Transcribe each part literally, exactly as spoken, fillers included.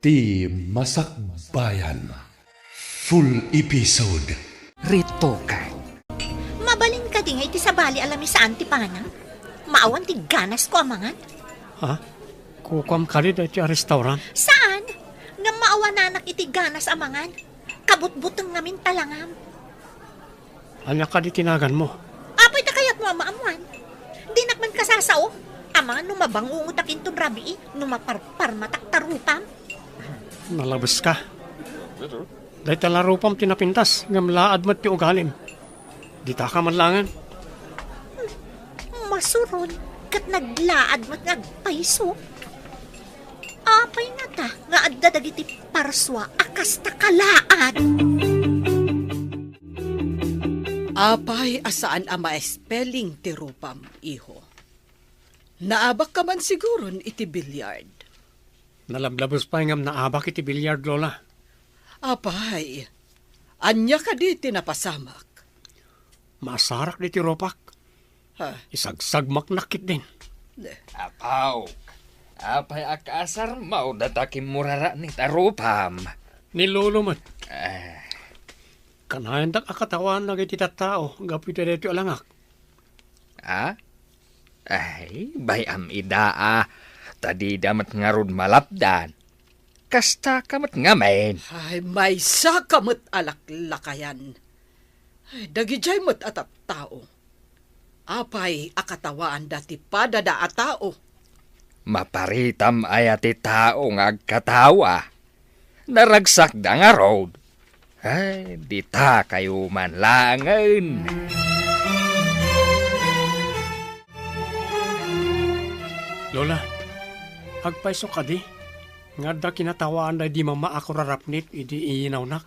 Ti Masakbayan. Full episode. Retoke. Mabalin kadi nga iti sabali a lamisaan ti pana? Maawan ti ganas ko a mangan? Ha? Kukuam kadi daytoy a restaurant? Saan? Nga maawananak iti ganas a mangan? Kabutbuteng ngamin talangam. Ania kadi ti naganmo? Apay ta kayatmo a maammoan? Dinak man kasasao. Amangan no mabangungotak inton rabii, no maparparmatak ta rupam. Nalabeska. Dayta la rupam ti napintas, ngem laad met ti ugalim. Ditaka man laengen. Masuron, ket naglaad met nga agpayso. Apay ngata nga adda dagiti parsua a kasta kalaad? Apay a saan a maespeling ti rupam, iho? Naabakka man siguron iti billiard. Nalablabes pay ngem naabak iti billiard, Lola. Apay, ania kadi ti napasamak? Maasarak diti rupak. Ha? Isagsagmaknak ketdin. Apaw, apay a kaasarmo data kimmurarapnit a rupam? Ni Lolo met. Ah. Kanayandak a katawaan dagiti tattao gapu iti daytoy a langak. Ah? Ay, bay-am ida a, ta dida met ngarud malapdan. Kastaka met ngamin. Ay, maysaka met a laklakayan. Ay, dagidiay met a tattao. Apay a katawaanda ti padada a tao? Maparitam aya ti tao nga agkatawa? Naragsakda ngarud. Ay, ditakayo man laengen. Lola, agpayso kadi nga adda kinatawaan daydi mama a kurarapnit idi iyinawnak?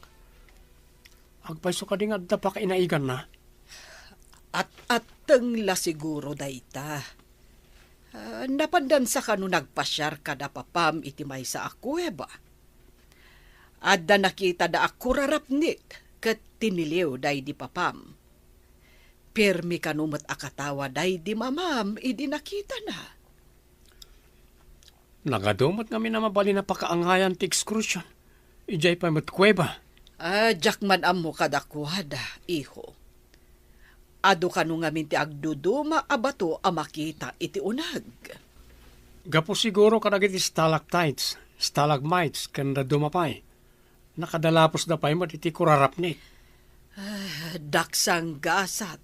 Agpayso kadi nga adda pakainaiganna? At-atteng la siguro dayta. Ah, napandansa kano nagpasiar kada papam iti maysa a kuweba. Adda nakitada a kurarapnit ket tiniliw daydi papam. Pirmi kano met a katawa daydi mamam idi nakitana. Nagadu met ngamin a mabalin a pakaangayan ti ekskursion. Idiay pay met kuweba. Ah, diak man ammo kadakuada, iho. Adu kano ngamin ti agduduma a bato a makita iti uneg. Gapu siguro kadagiti stalactites, stalagmites, ken dadduma pay. Nakadalapusda pay met iti kurarapnit. Ah, daksang gasat,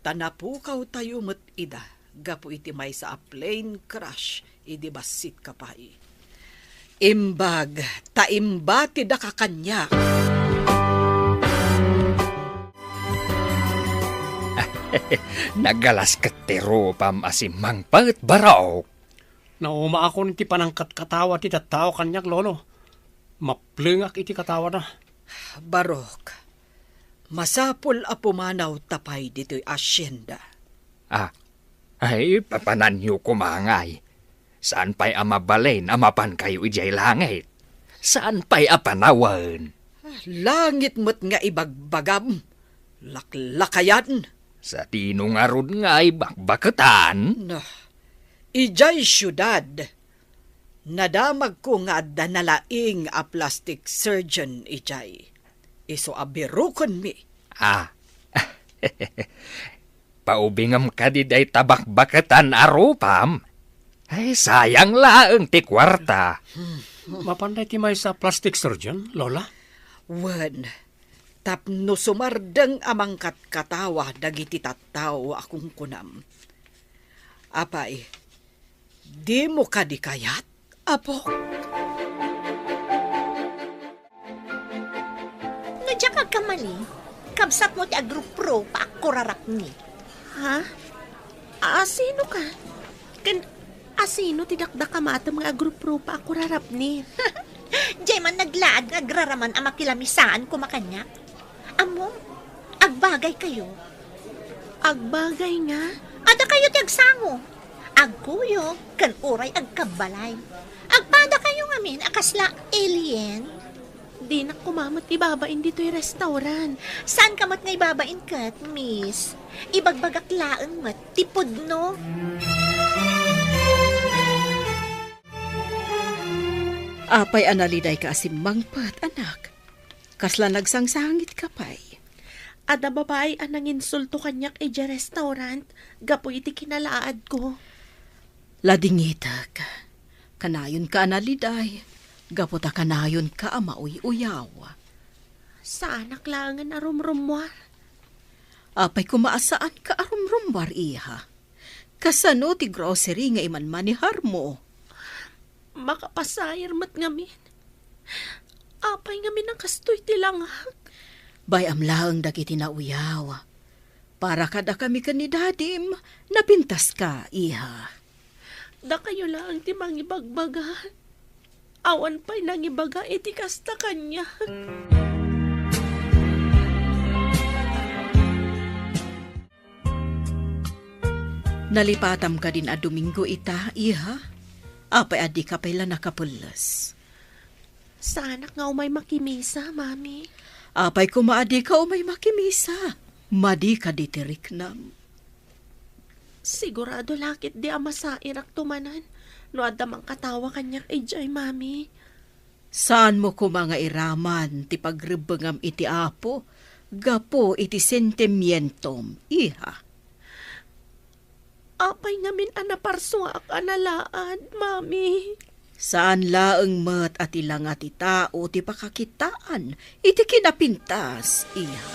ta napukawtayo met ida gapu iti maysa a plane crash idi bassitka pay. Imbag ta imbatidaka kaniak. Nagalas ket ti rupam a simmangpet, Barok. Naumaakon iti panangkatkatawa ti tattao kaniak, Lolo. Maplengak iti katawana. Barok, masapul a pumanawta pay ditoy asienda. Ah, ay, papananyo koma ngay. Saan pay a mabalin a mapankayo idiay langit? Saan pay a panawen? Langit met nga ibagbagam, laklakayan. Sadino ngarud ngay bakbaketan? Nah, idiay siudad, nadamagko nga adda nalaing a plastic surgeon idiay. Isu a birukenmi. Ah. Paubingem kadi dayta bakbaketan a rupam? Ay, sayang laeng ti kuarta. Mapan dayta maysa a plastic surgeon, Lola? Wen, tapno sumardeng a mangkatkatawa dagiti tattao a kunkunam. Apay, dimo kadi kayat, Apo? No diak agkamali, kabsatmo ti agruprupa a kurarapnit. Ha? Asinoka? Ken asino ti dakdakamatem nga agruprupa a kurarapnit? Diay man naglaad nga agraraman a makilamisaan koma kaniak. Ammom, agbagaykayo. Agbagay nga? Adda kayo ti agsango. Agkuyog, ken uray agkabbalay. Agpada kayo ngamin a kasla alien. Dinak koma met ibabain ditoy restaurant. Saan ka met nga ibabain ket, miss? Ibagbagak laeng met ti pudno. Apay a nalidayka a simmangpet, anak? Kasla nagsangsangitka pay? Adda babai a nanginsulto kaniak idiay restaurant gapu iti kinalaadko. Ladingitek. Kanayonka a naliday, gapu ta kanayonka a mauy-uyaw. Saanak laengen a rumrummuar. Apay koma a saanka a rumrummuar, iha? Kasano ti grocery nga imanmaneharmo? Makapasair met ngamin. Apay ngamin a kastoy ti langak? Bay-am laeng dagiti nauyaw. Para kadakami ken ni dadim, napintaska, iha. Dakayo laeng ti mangibagbaga. Awan pay nangibaga iti kasta kaniak. Nalipatam kadin a Domingo ita, iha? Apay a dika pay la nakapelles? Saanak nga umay makimisa, Mami. Apay koma a dika umay makimisa? Madi kadi ti riknam. Sigurado la ketdi a masairakto manen no adda mangkatawa kaniak idiay, Mami. Saanmo koma nga iraman ti pagrebbengam iti Apo gapu iti sentimientom, iha? Apay ngamin a naparsuaak a nalaad, Mami? Saan laeng met a ti langa ti tao ti pakakitaan iti kinapintas, iha.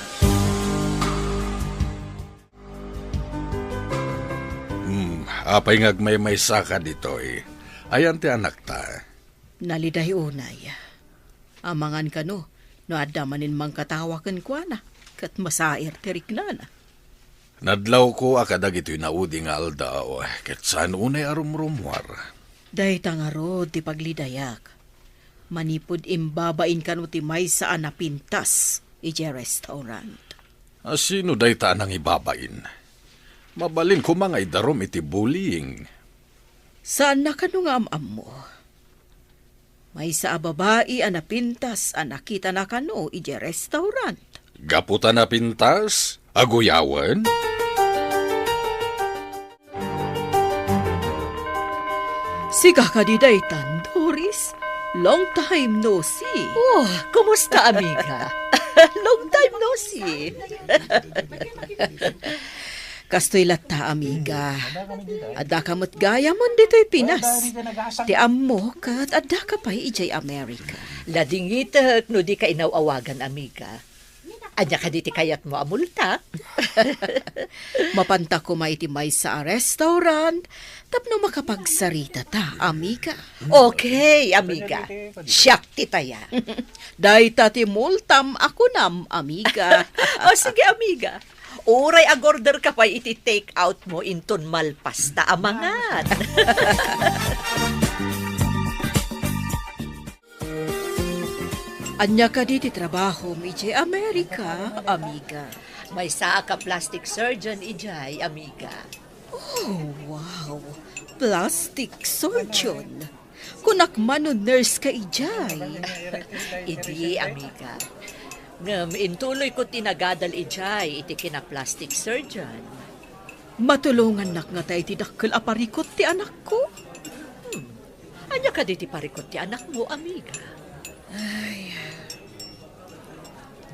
Hmm, apay nga agmaymaysaka ditoy? Ayan ti anakta? Naliday unay. Amangan kano, no adda manen mangkatawa kenkuana, ket masair ti riknana. Nadlawko a kadagitoy naudi nga aldaw, ket saan unay a rumrummuar. Dayta ngarud ti paglidayak. Manipud imbabain kano ti maysa a napintas idiay restaurant. A, sino dayta a nangibabain? Mabalin koma nga idarum iti bullying. Saanna kano nga am-ammo? Maysa a babai a napintas a nakitana kano idiay restaurant. Gapu ta napintas, aguyawen? Sika kadi daytan, Doris? Long time no see. Oh, kumusta, amiga? Long time no see. Kastoy latta, amiga. Addaka met gayam ditoy Pinas. Ti ammo ket addaka pay idiay Amerika. Ladingitek no dika inaw-awagan, amiga. Ania kadi ti kayatmo a multak? Mapanta koma iti maysa a restaurant tapno makapagsaritata, amiga. Okay, amiga. Siak ti taya. Dayta ti multam a kunam, amiga. O, sige, amiga. Uray agorder ka pay iti take out mo inton malpas ta a mangan. Ania kadi ti trabahom idiay Amerika, amiga? Maysaak a plastic surgeon idiay, amiga. Oh, wow! Plastic surgeon? Kunak man no nurse ka idiay? Idi, amiga. Ngem intuloyko ti nagadal idiay iti kina-plastic surgeon. Matulongannak ngata iti dakkel a parikut ti anakko? Hmm. Ania kadi ti parikut ti anakmo, amiga? Ay,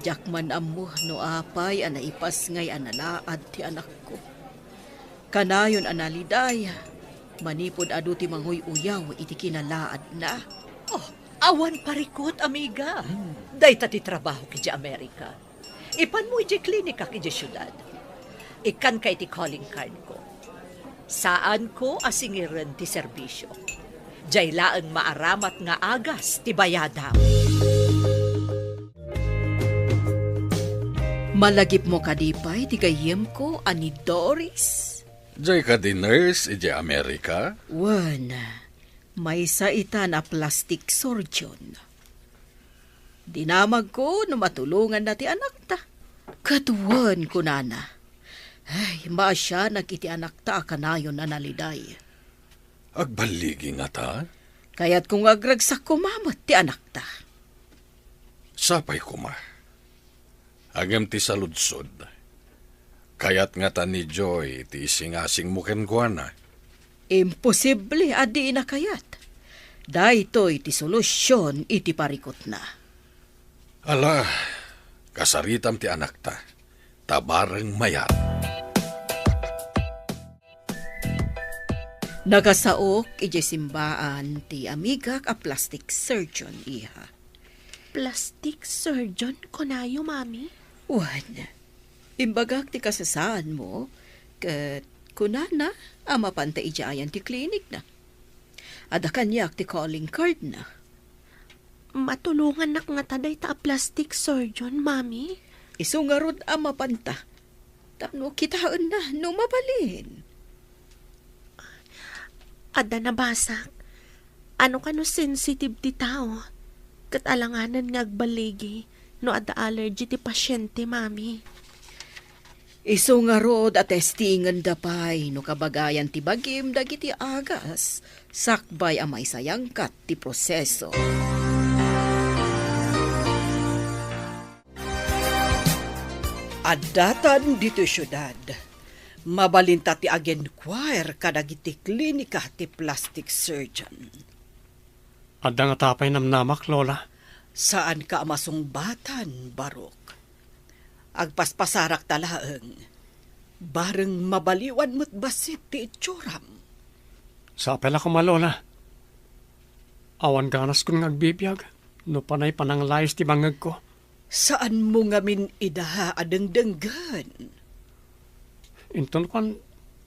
diak man ammo no apay a naipasngay a nalaad ti anakko. Kanayon a naliday, manipud adu ti manguy-uyaw iti kinalaadna. Oh, awan parikut, amiga. Hmm. Dayta ti trabahok idiay Amerika. Ipanmo idiay klinikak idiay siudad. Ikkanka iti calling card ko. Saanko a singiren ti serbisio. Diay laeng maaramat nga agas ti bayadam. Malagipmo kadi pay ti gayyemko a ni Doris? Diay kadi nurse idiay Amerika? Wen, maysa itan a plastic surgeon. Dinamagko no matulonganna ti anakta. Ket wen, kunana, ay, maasianak iti anakta a kanayon a naliday. Agballigi ngata? Kayatko nga agragsak koma met ti anakta. Sapay koma. Ngem ti saludsod, kayat ngata ni Joy ti isingasingmo kenkuana? Imposible a dina kayat. Daytoy ti solusion iti parikutna. Ala, kasaritam ti anakta, ta bareng mayat. Nakasaok idiay simbaan ti amigak a plastic surgeon, iha. Plastic surgeon, kunayo, Mami? Wen, imbagak ti kasasaanmo, ket kunana a mapanta idiay ayan ti klinikna. Adda kaniak ti calling cardna. Matulongannak ngata dayta a plastic surgeon, Mami? Isu ngarud a mapanta. Tapno kitaenna no mabalin. Adda nabasak. Ano kano sensitive ti tao? Ket alanganen nga agballigi no adda allergy ti pasiente, Mami. Isu ngarud a testingenda pay no kabagayan ti bagim dagiti agas, sakbay a maisayangkat ti proseso. Addatan ditoy siudad. Mabalinta ti aginquire kadagiti klinika ti plastic surgeon. Adda ngata pay namnamak, Lola? Saanka a masungbatan, Barok. Agpaspasarakta laeng. Bareng mabaliwan met bassit ti itsuram. Sapay la koma, Lola. Awan ganaskon nga agbibiag no panay pananglayes ti bangngegko. Saanmo ngamin ida a dengdenggen? Inton kuan,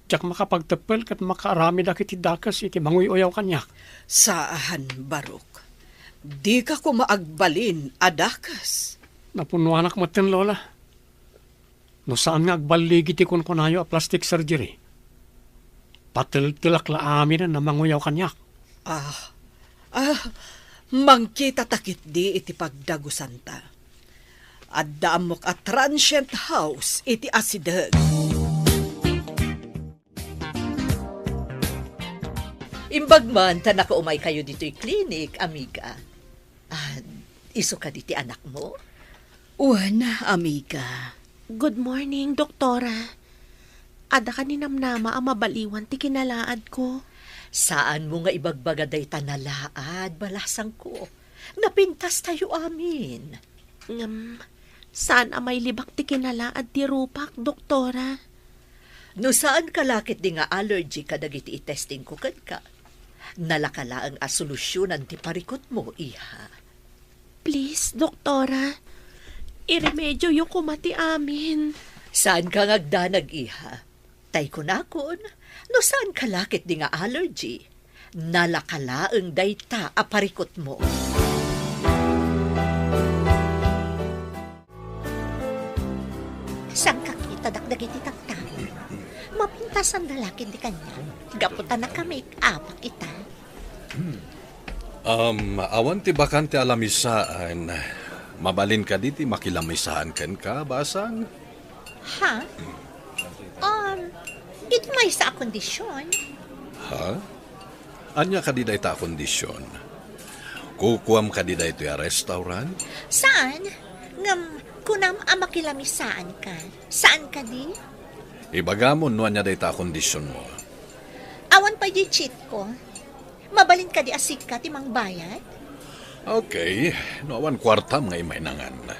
diak makapagteppel ket makaaramidak iti dakes iti manguy-uyaw kaniak. Saan, Barok. Dika koma agbalin a dakes. Napunnoanak metten, Lola. No saan nga agballigi ti kunkunayo a plastic surgery, pateltelak la aminen a manguyaw kaniak. Ah, ah, mangkitata ketdi iti pagdagusanta. Adda ammok a transient house iti asideg. Imbag man ta nakaumaykayo ditoy klinik, amiga. Ah, isu kadi ti anakmo? Wen, amiga. Good morning, doktora. Adda kadi namnama a mabaliwan ti kinalaadko? Saanmo nga ibagbaga dayta nalaad, balasangko. Napintastayo amin. Ngem, saan a mailibak ti kinalaad ti rupak, doktora. No saanka la ketdi nga allergy kadagiti itestingko kenka, nalaka laeng a solusionan ti parikutmo, iha. Please, doktora, iremedioyo koma ti amin. Saanka nga agdanag, iha. Tay kunakon, no saanka la ketdi nga allergy, nalaka laeng dayta a parikutmo. Saanka kitadak dagiti tattao? Mapintasan da la ketdi kaniak. Gapu ta naka-make-upak ita. Um, awan ti bakante a lamisaan. Mabalin kadi ti makilamisaan kenka, basang? Ha? Um, iti maysa a kondisyon. Ha? Ania kadi dayta a kondisyon? Kukuam kadi daytoy a restaurant? Saan? Ngem kunam a makilamisaanka. Saan kadi? Ibagamon no ania dayta a kondisionmo. Awan pay di cheat ko. Mabalin kadi a sika ti mangbayad? Okay, no awan kuartam nga imainangan.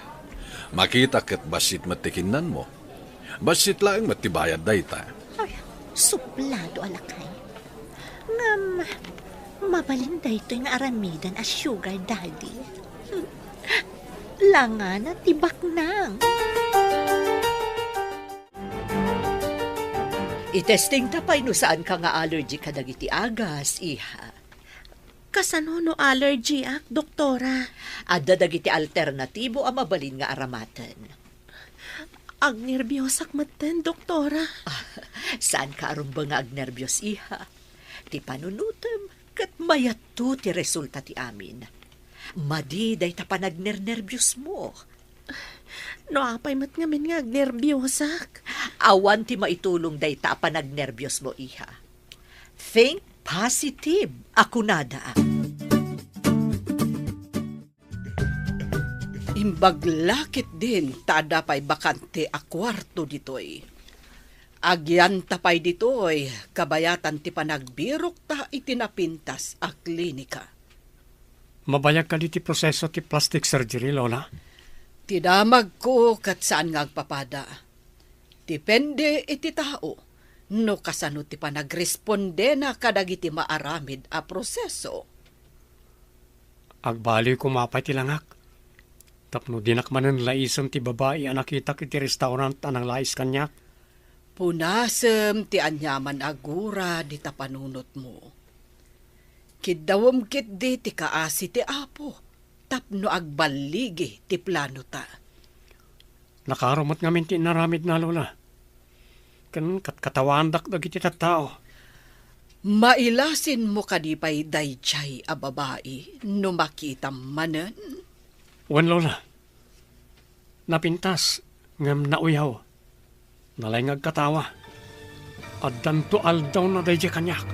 Makita ket bassit met ti kinnanmo. Bassit laeng met ti bayad dayta. Ay, suplado a lakay. Ngem, mabalin daytoy nga aramidan a sugar daddy. Langana ti baknang. Itestingta pay no saanka nga allergy kadagiti agas, iha. Kasano no allergyak, doktora? Adda dagiti alternatibo a mabalin nga aramaten. Agnerbiosak metten, doktora. Ah, saanka a rumbeng nga agnerbios, iha. Ti panunutem ket mayatto ti resulta ti amin. Madi dayta panagnernerbiosmo. No apay met ngamin nga agnerbiosak? Awan ti maitulong dayta a panagnerbiosmo, iha. Think positive, a kunada. Imbag la ketdin ta adda pay bakante a kuarto ditoy. Agyanta pay ditoy, kabayatan ti panagbirokta iti napintas a klinika. Mabayag kadi ti proseso ti plastic surgery, Lola? Ti damagko ket saan nga agpapada. Depende iti tao no kasano ti panagrespondena kadagiti maaramid a proseso. Agbaliw koma pay ti langak. Tapno dinak manen laisen ti babai a nakitak iti restaurant a nanglais kaniak. Punasem ti aniaman a gura dita panunotmo. Kiddawem ketdi ti kaasi ti Apo tapno agballigi ti planota. Nakaro met ngamin ti inaramidna, Lola. Ken katkatawaandak dagiti tattao. Mailasinmo kadi pay daydiay a babai no makitam manen? Wen, Lola. Napintas ngem nauyaw. Nalaing nga agkatawa. Addanto aldawna daydiay kaniak.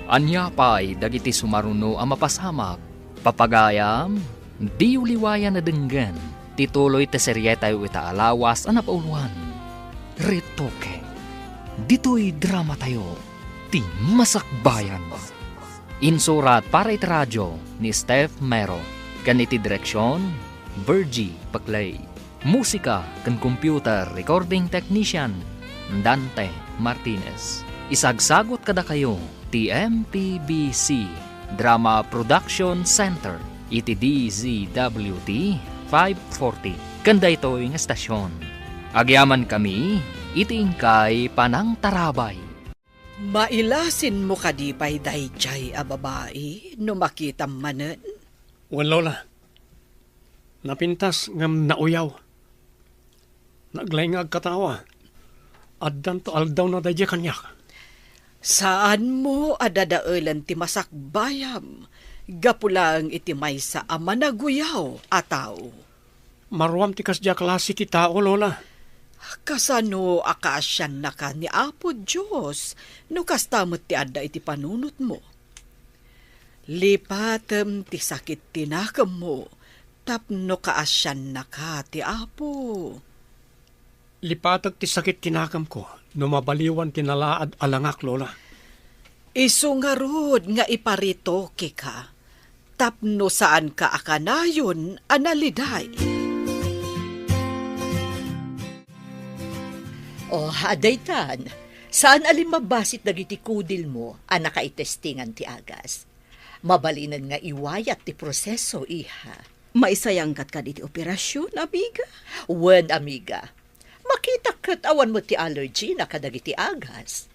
Ania pay dagiti sumaruno a mapasamak? Papagayam, diyo liwayan a denggen ti tuloy ti serietayo ita a lawas a napauloan, Retoke. Ditoy dramatayo, ti Masakbayan. Insurat para iti radio ni Steph Mero, ken iti direksion, Virgie Paclay. Musika ken computer recording technician, Dante Martinez. Isagsagut kadakayo ti M P B C Drama Production Center iti D Z W T five forty ken daytoy nga estasion. Agyamankami iti inkay panangtarabay. Mailasinmo kadi pay daydiay a babai no makitam manen? Wen, Lola. Napintas ngem nauyaw. Naglaing nga agkatawa. Addanto aldawna daydiay kaniak. Saanmo a dadaelen ti masakbayam gapu laeng iti maysa a managuyaw a tao. Maruam ti kasdiay a klase ti tao, Lola. Kasano a kaasiannaka ni Apo Dios no kasta met ti adda iti panunotmo? Lipatem ti sakit ti nakemmo tapno kaasiannaka ti Apo. Lipatek ti sakit ti nakemko no mabaliwan ti nalaad a langak, Lola. Isu ngarud nga iparitokeka tapno saanka a kanayon a naliday. Oh, adaytan, saan a limmabbasit dagiti kudilmo a nakaitestingan ti agas. Mabalinen nga iwayat ti proseso, iha. Maisayangkat kadi ti operasion, amiga? Wen, amiga. Makitak ket awan met ti allergy na kadagiti agas.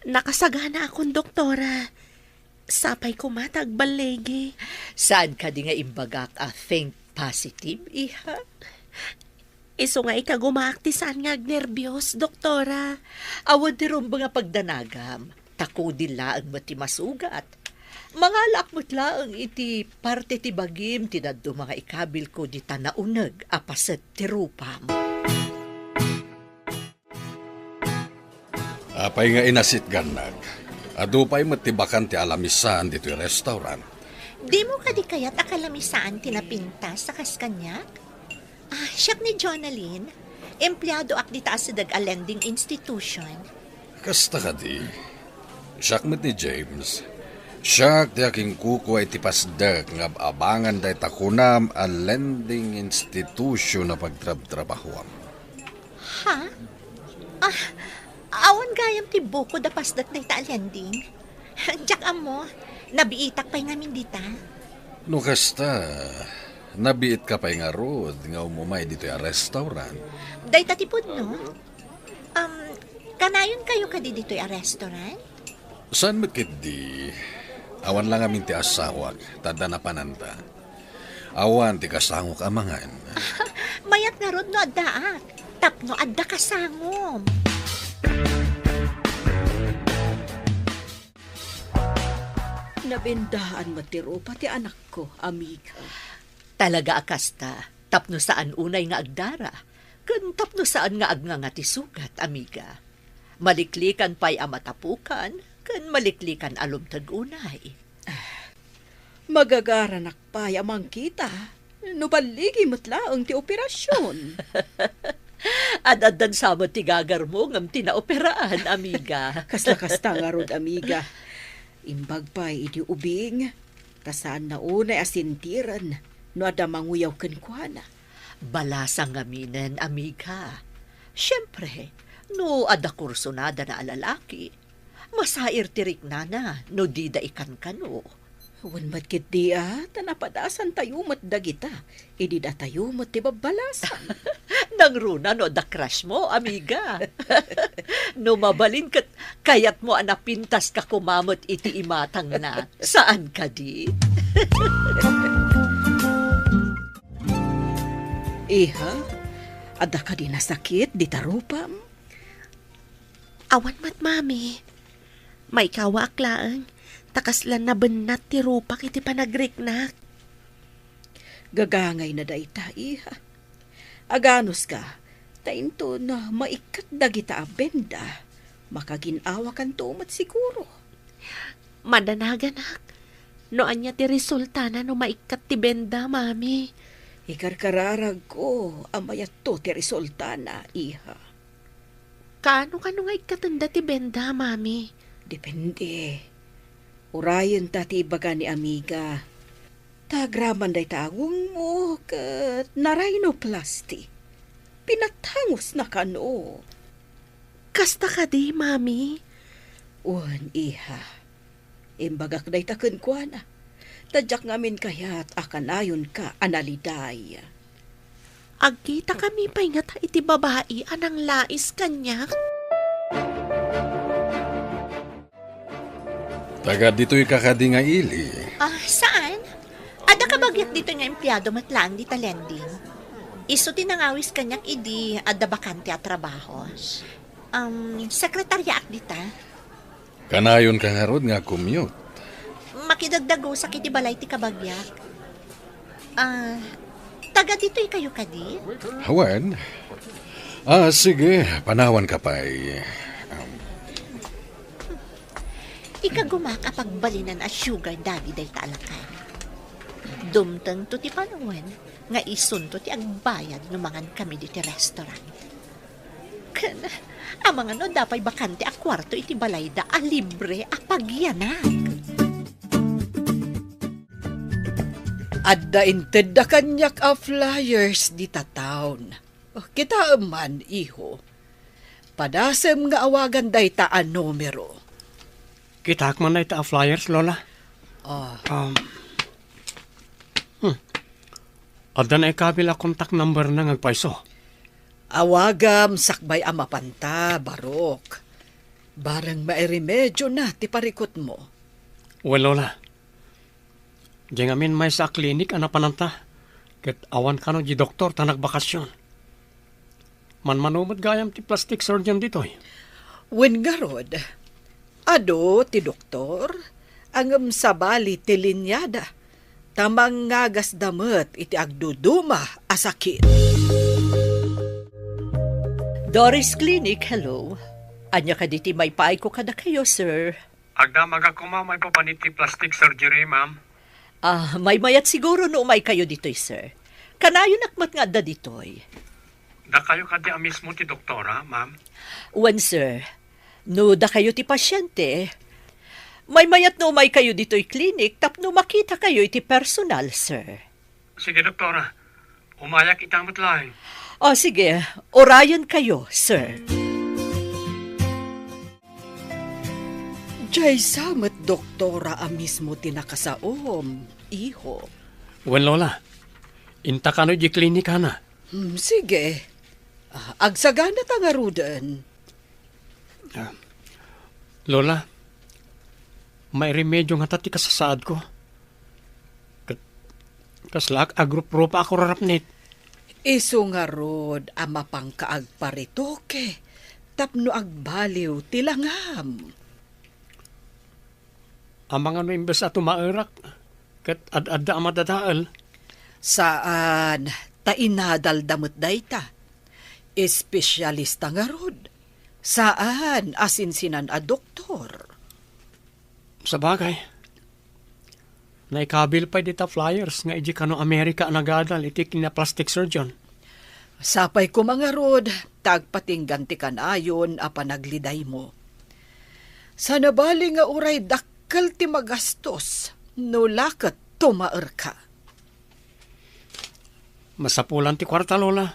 Nakasaganaakon, doktora. Sapay koma ta agballigi. Saan kadi nga imbagak a think positive, iha? Isu nga ikagumaak ti saan nga agnerbios, doktora. Awan ti rumbeng a pagdanagam, ta kudil laeng met ti masugat. Mangalaak met laeng iti parte ti bagim ti dadduma nga ikabilko dita nauneg a paset ti rupam. Apay nga inasitgannak? Adu pay met ti bakan ti alamisaan ditoy restaurant. Dimo kadi kayat a kalamisaan ti napintas a kas kaniak? Ah, siak ni Jonalyn. Empleadoak dita a sideg a lending institution. Kasta kadi. Siak met ni James. Siak ti akinkukua iti pasdek nga ab-abangan dayta kunam a lending institution a pagtrabtrabahuam. Ha? Ah, awan gayam ti bukod a pasdek dayta a lending? Diak ammo, nabiitak pay ngamin dita. No kasta, nabiitka pay ngarud nga umumay ditoy a restaurant. Dayta ti pudno? Um, kanayonkayo kadi ditoy a restaurant? Saan met ketdi? Awan la ngamin ti asawak, ta adda napananta. Awan ti kasangok a mangan. Mayat ngarud no addaak, tapno adda kasangom. Nabendaan met ti rupa ti anakko, amiga. Talaga a kasta, tapno saan unay nga agdara, ken tapno saan nga agnganga ti sugat, amiga. Maliklikan pay a matapukan, ken maliklikan a lumteg unay. Magagaranak pay a mangkita, no balligi met laeng ti operasion. Ad-addan sa met ti gagarmo ngem ti naoperaan, amiga. Kasla kasta ngarud, amiga. Imbag pay idi ubing, ta saanna unay a sentiren no adda manguyaw kenkuana. Balasang ngaminen, amiga. Siempre, no adda kursunadana a lalaki, masair ti riknana no dida ikankano. Wen met ketdi a, ta napadasantayo met dagita, idi datayo met ti babbalasang. Nangruna no adda crush mo, amiga. No mabalin ket kayatmo a napintaska koma met iti imatangna. Saan kadi? Iha, adda kadi nasakit dita rupam? Awan met, Mami. Maikawaak laeng, ta kasla nabennat ti rupak iti panagriknak. Gagangayna dayta, iha. Aganuska, ta inton maikkat dagita a benda, makagin-awakanto met siguro. Madanaganak, no ania ti resultana no maikkat ti benda, Mami. Ikarkararagko a mayatto ti resultana, iha. Kaano kano nga ikkatenda ti benda, Mami? Depende. Urayenta ti ibaga ni amiga. Ta agraman dayta a gungmo ket narhinoplasty. Pinatangosna kano. Kasta kadi, Mami? Wen, iha. Imbagak dayta kenkuana. Ta diak ngamin kayat a kanayonka a naliday. Agkitakami pay ngata iti babai a nanglais kaniak? Taga ditoy ka kadi nga ili? Ah, saan? Adda kabagiak ditoy nga empleado met laeng dita lending. Isu ti nangawis kaniak idi adda bakante a trabaho. Um, sekretaryaak dita. Kanayonka ngarud nga commute? Makidagdagusak iti balay ti kabagiak. Ah, taga ditoy kayo kadi? Awan. Ah, sige, panawanka pay. Um, Ikagumak a pagbalinan a sugar daddy dayta a lakay. Dumtengto ti panawen nga isunto ti agbayad no mangan kami diti restaurant. Ken, amangan no adda pay bakante a kuarto iti balayda a libre a pagyanak. Adda intedda kaniak a flyers dita town. Kitaem man, iho. Padasem nga awagan dayta a numero. Kitaak man dayta a flyers, Lola. Ah. Um, hmm. Adda naikabil a contact number na nga agpayso. Awagam sakbay a mapanta, Barok. Bareng mairemedio na ti parikutmo. Well, Lola, diay ngamin maysa a klinik a napananta, ket awan kano di doktor ta nagbakasyon. Manmano met gayam ti plastic surgeon ditoy. Wen ngarud, adu ti doktor, ngem sabali ti linyada, ta mangagasda met iti agduduma a sakit. Doris Clinic, hello. Ania kadi ti maipaayko kadakayo, sir? Agdamagak koma maipapan iti plastic surgery, ma'am. Ah, maymayat siguro no umaykayo ditoy, sir. Kanayonak met nga adda ditoy. Dakayo kadi a mismo ti doktora, ma'am? Wen, sir. No dakayo ti pasyente, maymayat no umaykayo ditoy klinik tapno makitakayo iti personal, sir. Sige, doktora. Umayak ita met laeng. O, sige. Urayenkayo, sir. Diay sa met doktora a mismo ti nakasaom, iho. Wen, Lola. Inta kano di klinikana. Hmm, sige. Ah, agsagana ta ngaruden. Ah, Lola, mairemedio ngata ti kasasaadko. Ket, kaslaak agruprupa a kurarapnit. Isu ngarud a mapanka agparetoke tapno agbaliw ti langam. Amangan no imbes a tumaerak, ket ad-adda a madadael? Saan, ta inadalda met dayta. Espesyalista ngarud. Saan a sinsinan a doktor. Sabagay, naikabil pay dita flyers nga idi kano Amerika a nagadal iti kinaplastic surgeon. Sapay koma ngarud, ta agpatinggan ti kanayon a panaglidaymo. Saan a bali nga uray dakkel ti magastos, no la ket tumaerka. Masapulan ti kuarta, Lola.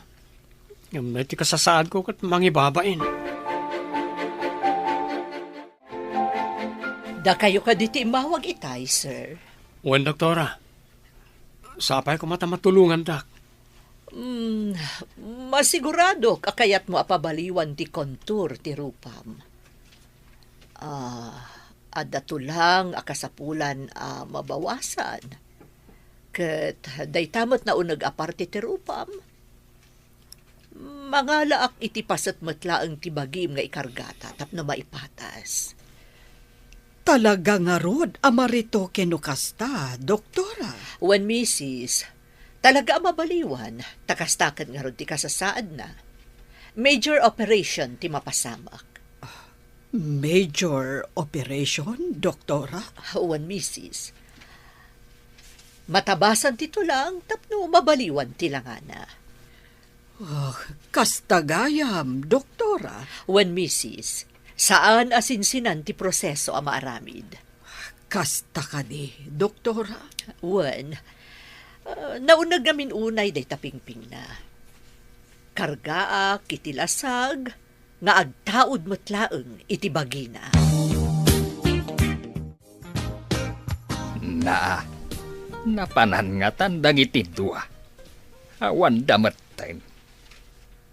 Ngem daytoy kasasaadko ket mangibabain. Dakayo kadi ti immawag itay, sir? Wen, doktora. Sapay koma ta matulongandak. Hmm, masiguradok a kayatmo a pabaliwan ti kontur ti rupam. Ah, adda tulang a kasapulan a mabawasan. Ket dayta met nauneg a parte ti rupam. Mangalaak iti paset met laeng ti bagim nga ikargata tapno maipatas. Talaga ngarud a maretoke no kasta, doktora? Wen, misis, talaga a mabaliwan, ta kasta ket ngarud ti kasasaadna. Major operation ti mapasamak. Major operation, doktora? Wen, misis. Matabasan ti tulang tapno mabaliwan ti langana. Oh, kasta gayam, doktora? Wen, misis. Saan a sinsinan ti proseso a maaramid. Kasta kadi, doktora? Wen. Ah, nauneg ngamin unay dayta pingpingna. Kargaak iti lasag nga agtaud met laeng iti bagina. Naa, napanangatan dagiti dua. Awanda metten.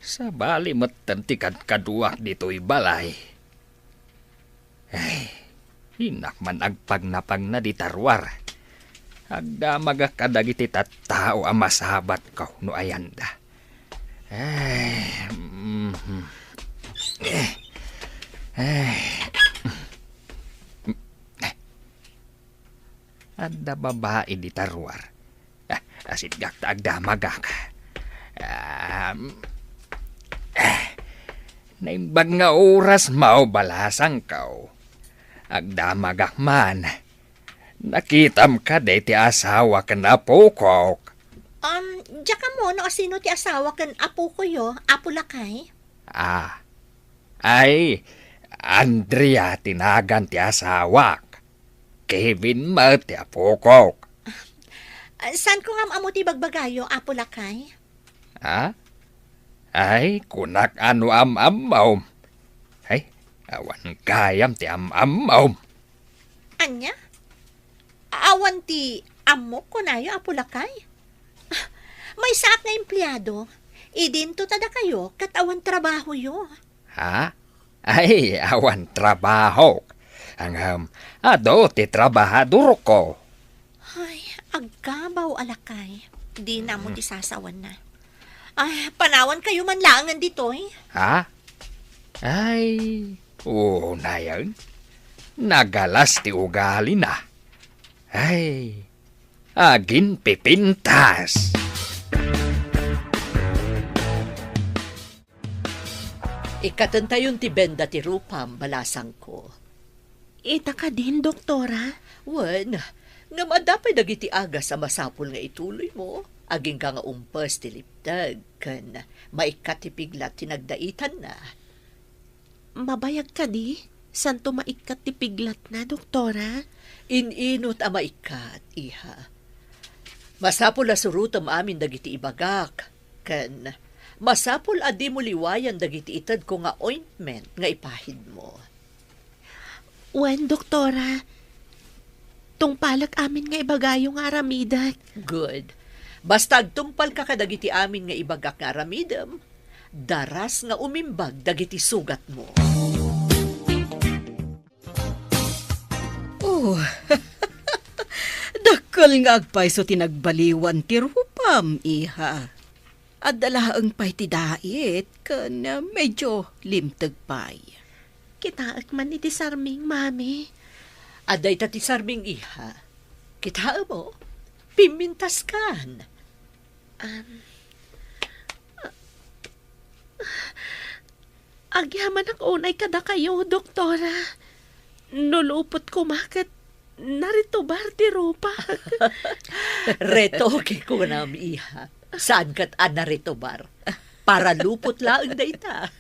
Sabali metten ti kadkaduak ditoy balay. Ay, innak man agpagnapagna dita ruar. Agdamagak kadagiti tattao a masabatko no ayanda. Ay, mhm. Eh, eh. Adda babai dita ruar. Ah, asitgak ta agdamagak. Ah, eh, naimbag nga oras, maubalasangko. Agdamagak man. Nakitam kadi ti asawa ken apokok? Um, diak ammo no asino ti asawa ken apokoyo, Apo Lakay? Ah, ay, Andrea ti nagan ti asawak. Kevin met ti apokok. Ah, saanko nga am-ammo ti bagbagayo, Apo Lakay? Ha? Ay, kunak a no am-ammom. Ay, awan gayam ti am-ammom. Ania? Awan ti ammok kunayo, Apo Lakay? Ah, maysaak nga empleado. Idinto ta dakayo ket awan trabahoyo. Ha? Ay, awan trabaho. Ngem, adu ti trabahadorko. Ay, agkabaw a lakay. Dina mo ti sasawanna. Ay, panawankayo man laengen ditoy. Ha? Ay, unayen. Nagalas ti ugalina. Ay, aginpipintas. Ikkatentayon ti benda ti rupam, balasangko. Ita kadin, doktora? Wen, ngem adda pay dagiti agas a masapul nga ituloymo, agingga nga umpes ti lipteg, ken maikkat ti piglat ti nagdaitanna. Mabayag kadi? Santo maikkat ti piglatna, doktora? In-inut a maikkat, iha. Masapul a surotem amin dagiti ibagak, ken masapul a dimo liwayan dagiti itedko nga ointment nga ipahidmo. Wen, doktora, tungpalek amin nga ibagayo nga aramidek. Good. Basta agtungpalka kadagiti amin nga ibagak nga aramidem, daras nga umimbag dagiti sugatmo. Oh, dakkel nga agpayso ti nagbaliwan ti rupam, iha. Adda laeng pay ti dait ken, ah, medyo limteg pay. Kitaek man iti sarming, Mami. Adda ita ti sarming, iha. Kitaem, oh. Pimmintaskan. Um, agyamanak unay kadakayo, doktora. No lupot koma ket naritubar ti rupak. Retoke kunam, iha. Saan ket a naritubar? Paralupot laeng dayta.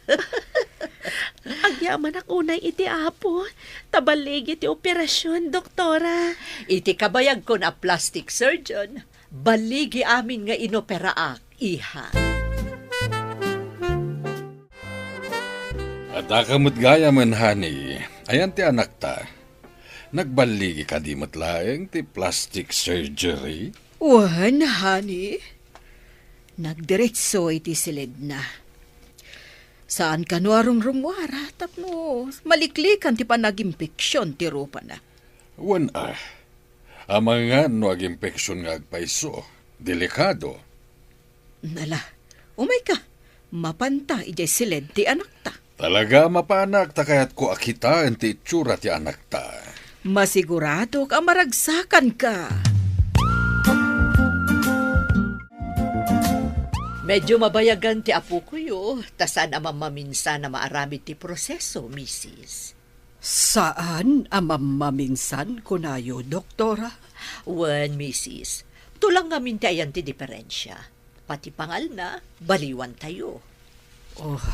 Agyamanak unay iti Apo, ta balligi ti operasion, Doktora. Iti kabayagkon a plastic surgeon, balligi amin nga inoperaak, iha. Adda ka met gayamen, honey. Ayan ti anakta. Nagballigi kadi met laeng ti plastic surgery? Wen, honey. Nagdiretso iti siledna. Saan kano a rungrunguara tapno maliklikan ti panagimpeksyon ti rupana. Wen a, amangan no agimpeksyon nga agpayso. Delikado. Nala, umayka. Mapanta idiay siled ti anakta. Talaga mapanak ta kayatko a kitaen ti itsura ti anakta. Masiguradok a maragsakanka. Medyo mabayagan ti apokoyo, ta saan a mammaminsan a maaramid ti proseso, misis. Saan a mammaminsan, kunayo, Doktora? Wen, misis. Tulang ngamin ti ayan ti diferensia. Pati pangalna, baliwantayo. Oh,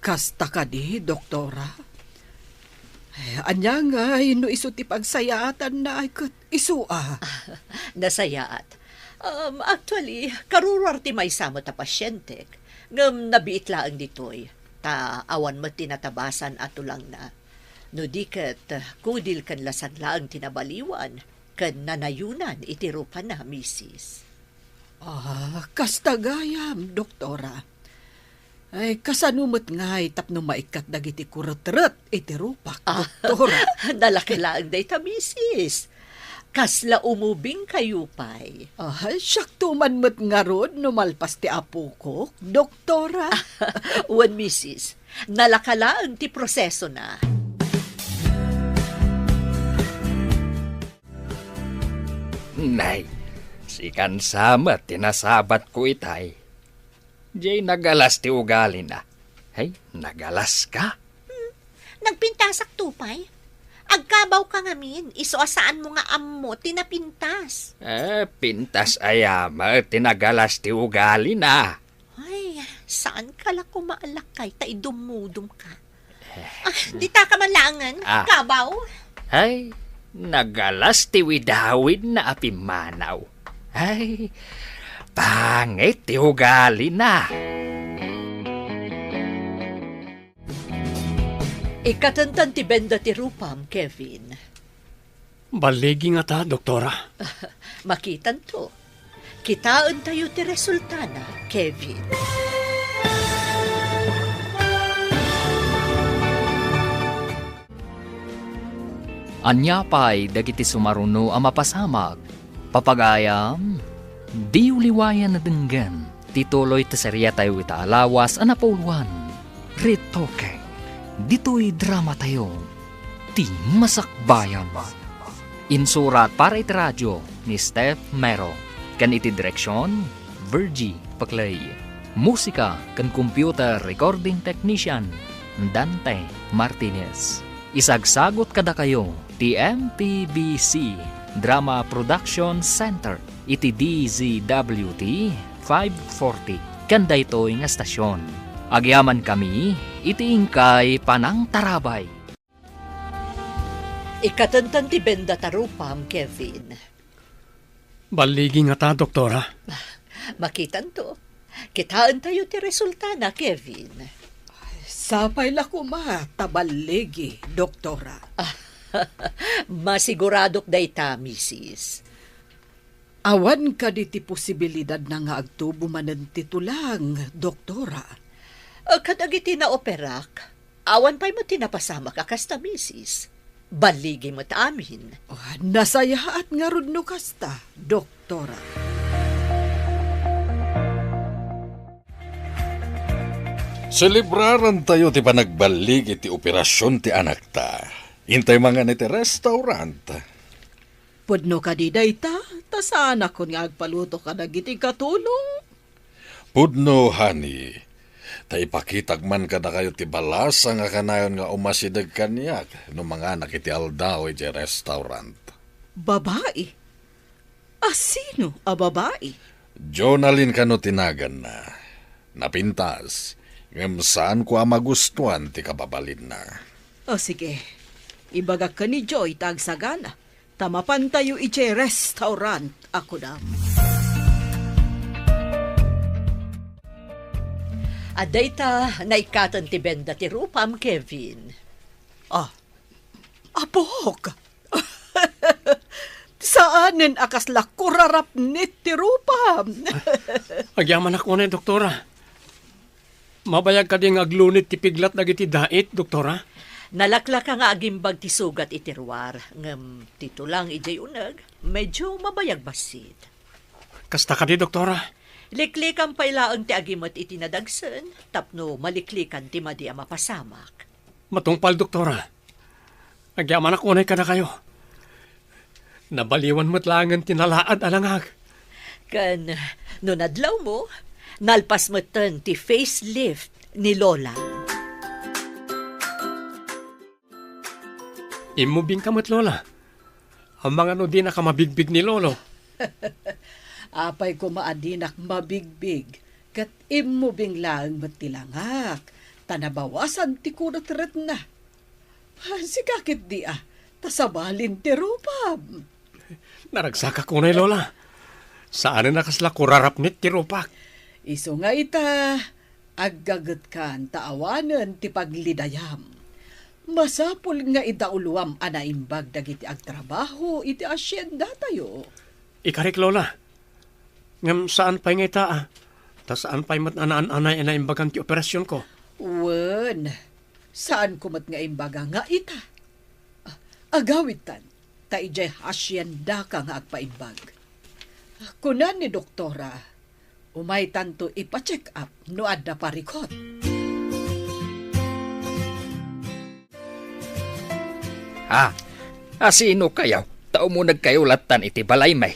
kasta kadi, Doktora? Eh, ania ngay no isu ti pagsayaatanna ay ket isu a? Nasayaat. Um, actually, karuruar ti maysa met a pasientek. Ngem nabiit laeng ditoy, ta awan met ti natabasan a tulangna. No di ket, kudil ken lasag laeng ti nabaliwan ken nanayunan iti rupana, misis. Ah, kasta gayam, Doktora. Ay, kasano met ngay tapno maikkat dagiti kuretret iti rupak, Ah, Doktora? Nalaka laeng dayta, misis. Kasla umubingkayo pay. Ah, siakto man met ngarud no malpas ti apokok, Doktora. Wen, misis. Nalaka laeng ti prosesona. Nay, sikan sa met ti nasabatko itay. Jay nagalas ti ugalina. Hey, nagalas ka? Hmm, nagpintasak to pay. Agkabaw ka ngamin, isu a saanmo nga ammo ti napintas. Eh, pintas aya met ti nagalas ti ugalina. Ay, saan ka la kumaalakay ta idumudum ka? Ah, dita ka man laengen, Ah. kabaw? Ay, nagalas ti widawidna a pimmanaw. Ay, pangit ti ugalina. Ikatenten ti benda ti rupam, Kevin. Balligi ngata, Doktora? Makitanto. Kitaentayo ti resultana, Kevin. Ania pay dagiti sumaruno a mapasamak? Papagayam, diyo liwayan a denggen ti tuloy ti seriatayo ita a lawas a napuloan, Retoke. Ditoy dramatayo, ti masakbayan. Insurat para iti radio ni Steph Mero, ken iti direksion, Virgie Paclay. Musika ken computer recording technician, Dante Martinez. Isagsagut kadakayo ti M P B C Drama Production Center iti D Z W T five forty ken daytoy nga stasyon. Agyamankami iti inkay panangtarabay. Ikatenten ti benda ta rupam, Kevin. Balligi ngata, Doktora? Makitanto. Kitaentayo ti resultana, Kevin. Sapay la koma ta balligi, Doktora. Masiguradok dayta, misis. Awan kadi ti posibilidadna nga agtubo manen ti tulang, Doktora? Eh, kadagiti naoperak, awan pay met ti napasamak a kasta, misis. Balligi met amin. Oh, nasayaat ngarud no kasta, Doktora. Selebrarantayo ti panagballig iti operasion ti anakta. Intay mangan iti restaurant. Pudno kadi dayta, ta saanakon nga agpaluto kadagiti katulong? Pudno, honey. Ta ipakitak man kadakayo ti balasang a kanayon nga umasideg kaniak no manganak iti aldaw idiay restaurant. Babai? A sino a babai? Jonalyn kano ti naganna. Napintas, ngem saanko a magustuan ti kababalinna. O sige, ibagak ken ni Joy ta agsagana, ta mapantayo idiay restaurant a kunam. Adda ita, naikkaten ti benda ti rupam, Kevin. Ah, apok! Saanen a kasla kurarapnit ti rupam. Agyamanak unay, doktora. Mabayag kadi nga aglunit ti piglat dagiti dait, doktora? Nalaklaka nga agimbag ti sugat iti ruar, ngem ti tulang idiay uneg, medyo mabayag bassit. Kasta kadi, doktora? Liklikan pay laeng ti agimet iti nadagsen tapno maliklikan ti madi a mapasamak. Matungpal, doktora. Agyamanak unay kadakayo. Nabaliwan met laengen ti nalaad a langag. Ken no nadlawmo, nalpas metten ti facelift ni Lola. Immubingka met, Lola. Amangan no dinaka mabigbig ni Lolo. Apay koma a dinak mabigbig, ket immubing laeng met ti langak, ta nabawasan ti kunetretna. Sika ketdi a, ta sabalin ti rupam. Naragsakak unay, Lola. Saanen a kasla kurarapnit ti rupak. Isu nga ita, aggagetkan ta awanen ti paglidayam. Masapul nga idauloam a naimbag dagiti agtrabaho iti haciendatayo. Ikarik, Lola. Ngem saan pay nga ita, a. Ta saan pay met a naan-anay a naimbagan ti operasionko. Wen, saanko met nga imbaga nga ita. Ah, agawidtan, ta idiay haciendaka nga agpaimbag. Kuna ni doktora, umaytanto ipa-check up no adda parikut. Ha? Asino kayo? Ta umunegkayo lattan iti balaymi.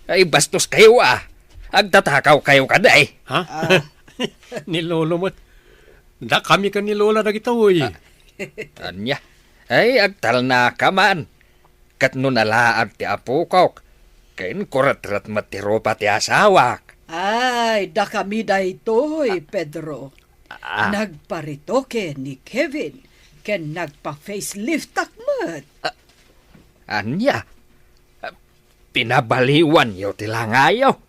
Ay, bastos kayo, a. Agtatakaw kayo kadi. Ha? Ah. Ni Lolo met. Dakami ken ni Lola dagitoy. Ah. Ania? Ay, agtalnaka man. Ket no nalaad ti apokok, ken kuretret met ti rupa ti asawak. Ay, dakami daytoy, Pedro. Ah. Nagparitoke ni Kevin, ken nagpa-faceliftak met. Ah, ania? Ah, pinabaliwanyo ti langayo?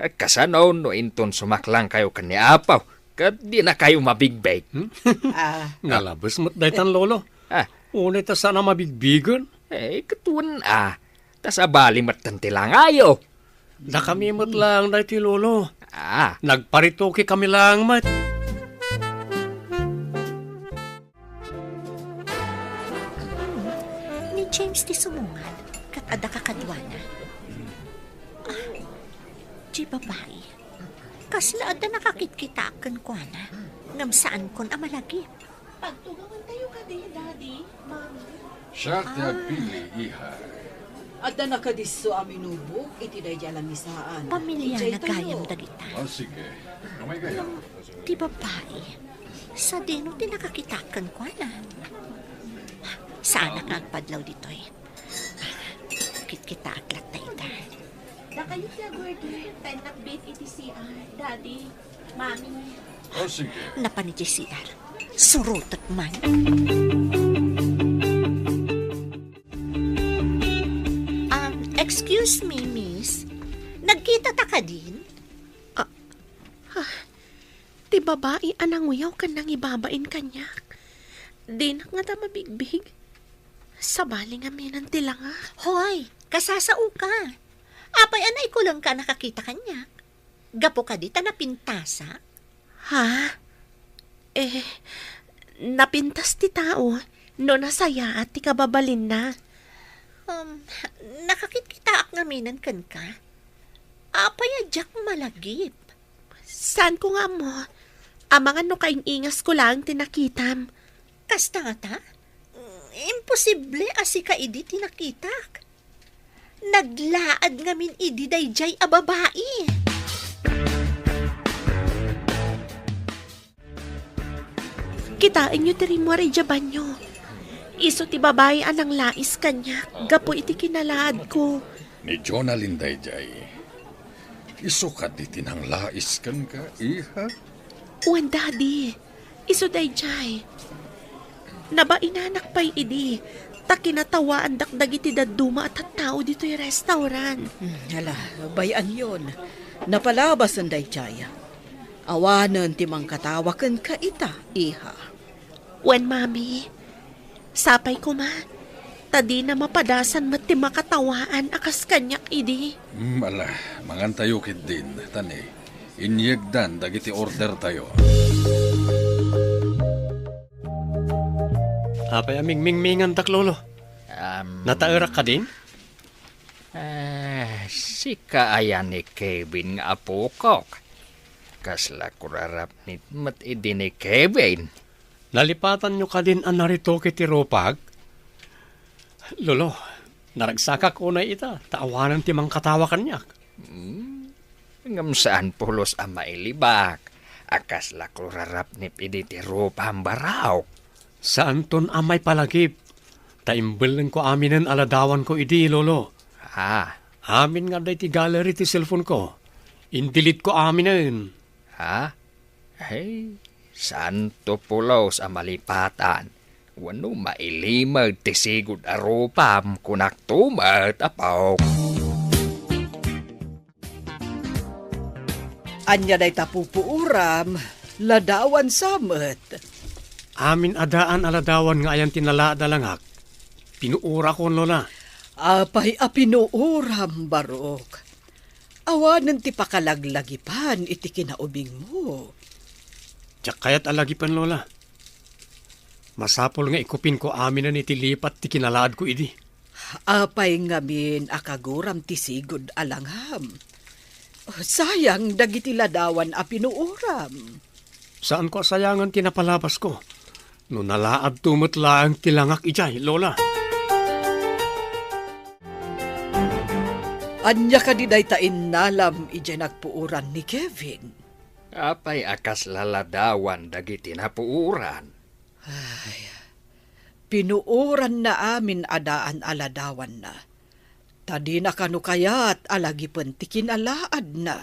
Kasano no inton sumaklangkayo ken ni Apo, ket dinakayo mabigbig? Hmm? Ah. Nalabes met daytan, Lolo. Ah. Unay ta saan a mabigbigen. Eh, ket wen a, ta sabali metten ti langayo. Dakami met laeng daytoy, Lolo. Ah. Nagparitoke kami laeng met. Ni James ti sumungan, ket adda kakaduana. Ah, di babai. Kasla adda nakakitkitaak kenkuana, ngem saankon a malagip. Pagtugawantayo kadi, Daddy, Mommy. Siak ti agpili, iha. Adda nakadisso a minubok iti daydi a lamisaan. Pamiliana gayam dagita. Ah, sige. Kamay kayo. Ti babai, sadino ti nakakitak kenkuana? Saanak nga agpadlaw ditoy. Kitkitaak latta ita. Dakayo ti agurder, ta innak bathe iti C R, Daddy, Mommy. Oh, sige. Napan iti C R. Surotek man. Um, excuse me, miss. Nagkita ta kadin? Ah, ah, ti babai a nanguyaw ken nangibabain kaniak. Dinak ngata mabigbig. Sabali ngamin ti langak. Hoy, kasasao ka. Apay a naikulengka a nakakita kaniak? Gapu kadi ta napintasak? Ha? Eh, napintas ti tao no nasayaat ti kababalinna. Um, nakakitkitaak ngaminen kenka. Apay a diak malagip? Saanko nga ammo. Amangan no kaing-ingasko laeng ti nakitam. Kasta ngata? Imposible a sika idi ti nakitak. Naglaad ngamin idi daydiay a babai. Kitaenyo ti rimmuar idiay banio. Isu ti babai a nanglais kaniak gapu iti kinalaadko. Ni Jonalyn daydiay. Isu kadi ti nanglais kenka, iha? Wen, Daddy. Isu daydiay. Nabainanak pay idi, ta kinatawaandak dagiti dadduma a tattao ditoy restaurant. Hmm, ala, bay-anyon. Napalabasen daydiay. Awanen ti mangkatawa kenka ita, iha. Wen, Mami. Sapay koma, ta dina mapadasan met ti makatawaan a kas kaniak idi. Hmm, ala, mangantayo ketdin, ta ni, inyegdan dagiti ordertayo. Apay a mingmingmingantak, Lolo? Am, Nataerak kadin? Ah, sika aya ni Kevin nga apokok? Kasla kurarapnit met idi ni Kevin. Nalipatanyo kadin a naritoke ti rupag? Lolo, naragsakak unay ita, ta awanen ti mangkatawa kaniak. Hmm? Ngem saan pulos a mailibak a kasla kurarapnit idi ti rupam, Barok. Saanton a maipalagip, ta imbellengko aminen a ladawanko idi, Lolo. Ah. Amin nga adda iti gallery ti cellphone-ko. Indelete-ko aminen. Ha? Ay, saanto pulos a malipatan. Wenno mailimed ti sigud a rupam, kunakto met, apok. Ania dayta pupuoram? Ladawan sa met. Amin a daan a ladawan nga ayan ti nalaad a langak. Pinuorakon, Lola. Apay a pinuoram, Barok? Awanen ti pakalaglagipan iti kinaubingmo. Diak kayat a lagipen, Lola. Masapul nga ikupinko aminen iti lipat ti kinalaadko idi. Apay ngamin a kaguram ti sigud a langam? Sayang dagiti ladawan a pinuoram. Saanko a sayangan ti napalabasko. No nalaadto met laeng ti langak idiay, Lola. Ania kadi dayta innalam idiay napuoran ni Kevin? Apay a kasla ladawan dagiti napuoran? Ay, pinuoranna amin a daan a ladawanna. Ta dina kano kayat a lagipen ti kinalaadna.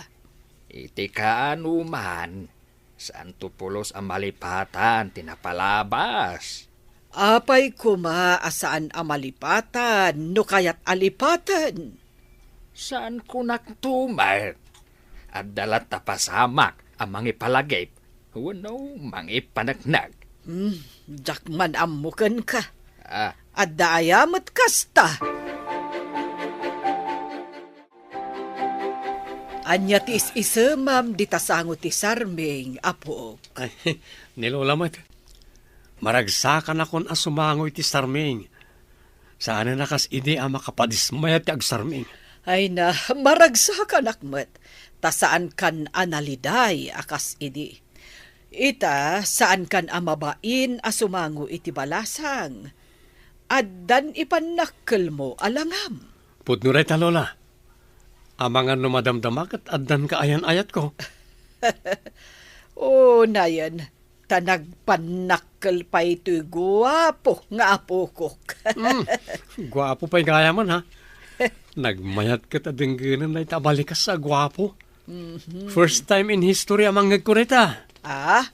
Iti kaanoman, saanto pulos a malipatan ti napalabas. Apay koma a saan a malipatan no kayat a lipaten? Saan kunakto met. Adda latta pasamak a mangipalagip wenno mangipaneknek. Hmm, diak man ammo kenka. Ah. Adda aya met kasta? Ania ti is-isemam dita sango ti sarming, apok? Ay, ni Lola met. Maragsakanakon a sumango iti sarming. Saanen a kas idi a makapadismayat ti agsarming. Ay na, maragsakanak met, ta saankan a naliday a kas idi. Ita, saankan a mabain a sumango iti balasang. Addan ipannakkelmo a langam. Pudno dayta, Lola. Amangan no madamdama ket addan kaayan-ayatko. O, nayen, ta nagpannakkel pay toy guapo nga apokok. Hmm, guapo pay gayamen, ha? Nagmayat ket a denggenen dayta a balikas a guapo. Mhm. First time in history a mangngegko dayta. Ah?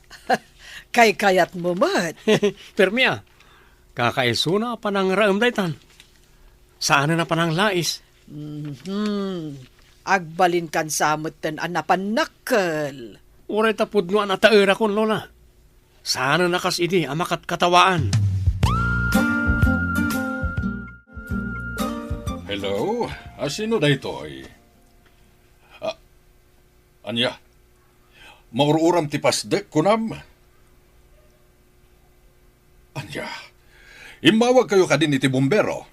Kaykayatmo met. Permi, ah. Kakaisuna a panangraem daytan. Saanen a pananglais. Mhm. Agbalinkan sa metten a napannakkel. Uray ta pudno a nataerakon, Lola. Saanen a kas idi a makatkatawaan. Hello? A, sino daytoy? A, ania? Maur-uram ti pasdek, kunam? Ania? Immawagkayo kadin iti bumbero?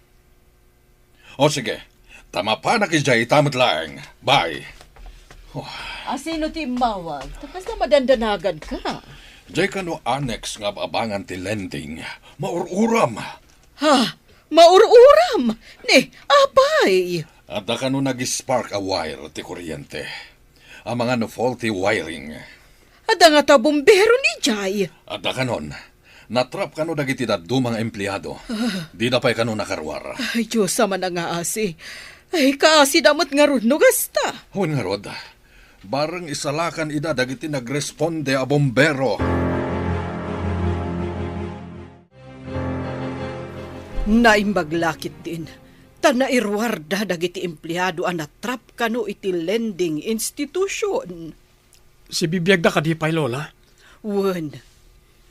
O, sige. Ta mapanak idiay ita met laeng. Bye. Oh. A, sino ti immawag? Ta kasla madandanagan ka? Diay kano annex nga ab-abangan ti lending. Maur-uram. Ha? Maur-uram? Ni, apay? Adda kano nag-spark a wire ti kuryente. Amangan no faulty wiring. Adda ngata bumbero idiay? Adda kanon. Natrap kano dagiti dadduma nga empleado. Ah. Dida pay kano nakaruar. Ay, Dios, Ama nga asi. Ay, kaasida met ngarud no kasta. Wen ngarud, Bareng isalakan ida dagiti nagresponde a bombero. Naimbag la ketdin, ta nairuarda dagiti empleado a natrap kano iti lending institution. Sibibiagda kadi pay, Lola? Wen,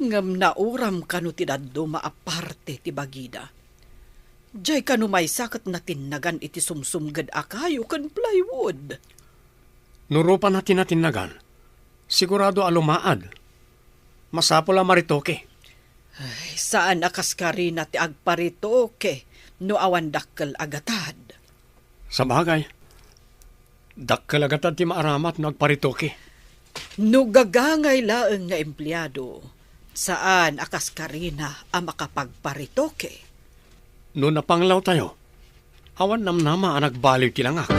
ngem nauram kano ti dadduma a parte ti bagida. Diay kano maysa ket natinnagan iti sumsumged a kayo ken plywood. No rupana ti natinnagan, sigurado a lumaad. Masapul a maretoke. Ay, saan a kaskarina ti agparetoke no awan dakkel a gatad. Sabagay, dakkel a gatad ti maaramat no agparetoke. No gagangay laeng nga empleado, saan a kaskarina a makapagparetoke. No napanglawtayo, awan namnama a nagbaliw ti langak.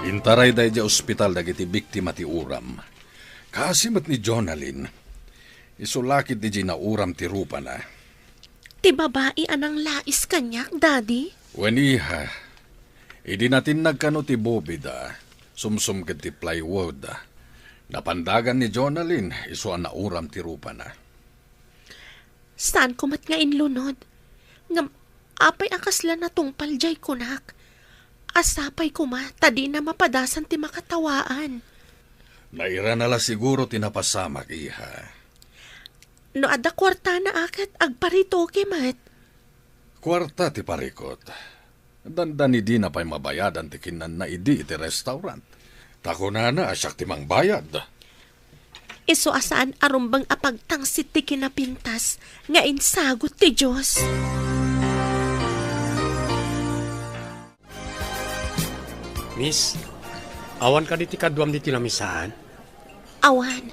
Intarayda idiay ospital dagiti biktima ti uram. Kaasi met ni Jonalyn, isu la ketdi diay nauram ti rupana. Ti babai a nanglais kaniak, Daddy? Wen, iha. Idi natinnag kano ti bobida, sumsumged ti plywood, napandagan ni Jonalyn isu a nauram ti rupana. Saanko met nga inlunod. Ngem apay a kasla natungpal diay kunak? Sapay koma ta dina mapadasan ti makatawaan. Nairana la siguro ti napasamak, iha. No adda kuartana a ket agparetoke met. Kuarta ti parikot. Dandani dina pay mabayadan ti kinanna idi iti restaurant. Ta kunana a siak ti mangbayad. Isu a saan a rumbeng a pagtangsit ti kinapintas nga insagut ti Dios. Miss, awan kadi ti kaduam ditoy lamisaan? Awan.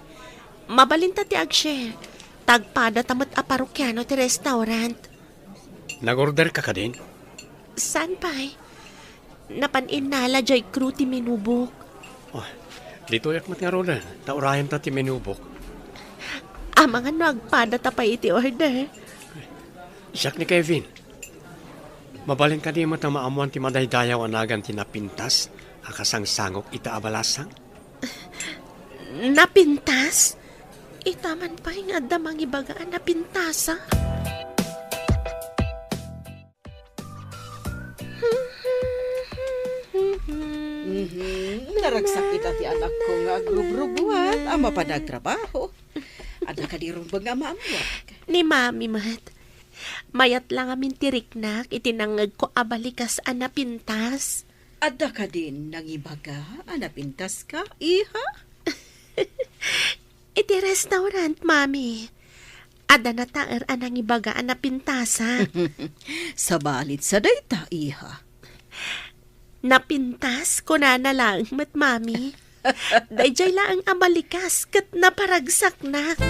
Mabalinta ti ag-share. Tagpadata met a parokiano ti restaurant. Nag-order ka kadin? Saan pay? Napan innala diay crew ti menubok. Oh, ditoyak met ngaruden, ta urayenta ti menubok. Amangan no agpadata pay iti order. Siak ni Kevin. Mabalin kadi met a maammoan ti madaydayaw a nagan ti napintas a kasangsangok ita a balasang? Napintas? Ita man pay nga adda mangibaga a napintasa? Mhm. Naragsak ita ti anakko nga agrubrubuat a mapan agtrabaho. Adda kadi rumbeng nga maammoak? Ni Mami met. Mayat la ngamin ti riknak iti nangngegko a balikas a napintas. Adda kadin nangibaga a napintaska, iha? Iti restaurant, Mami. Adda nataer a nangibaga a napintasa. Sabali sa dayta, iha. Napintas, kunana laeng met, Mami. Daydiay laeng a balikas ket naparagsaknak.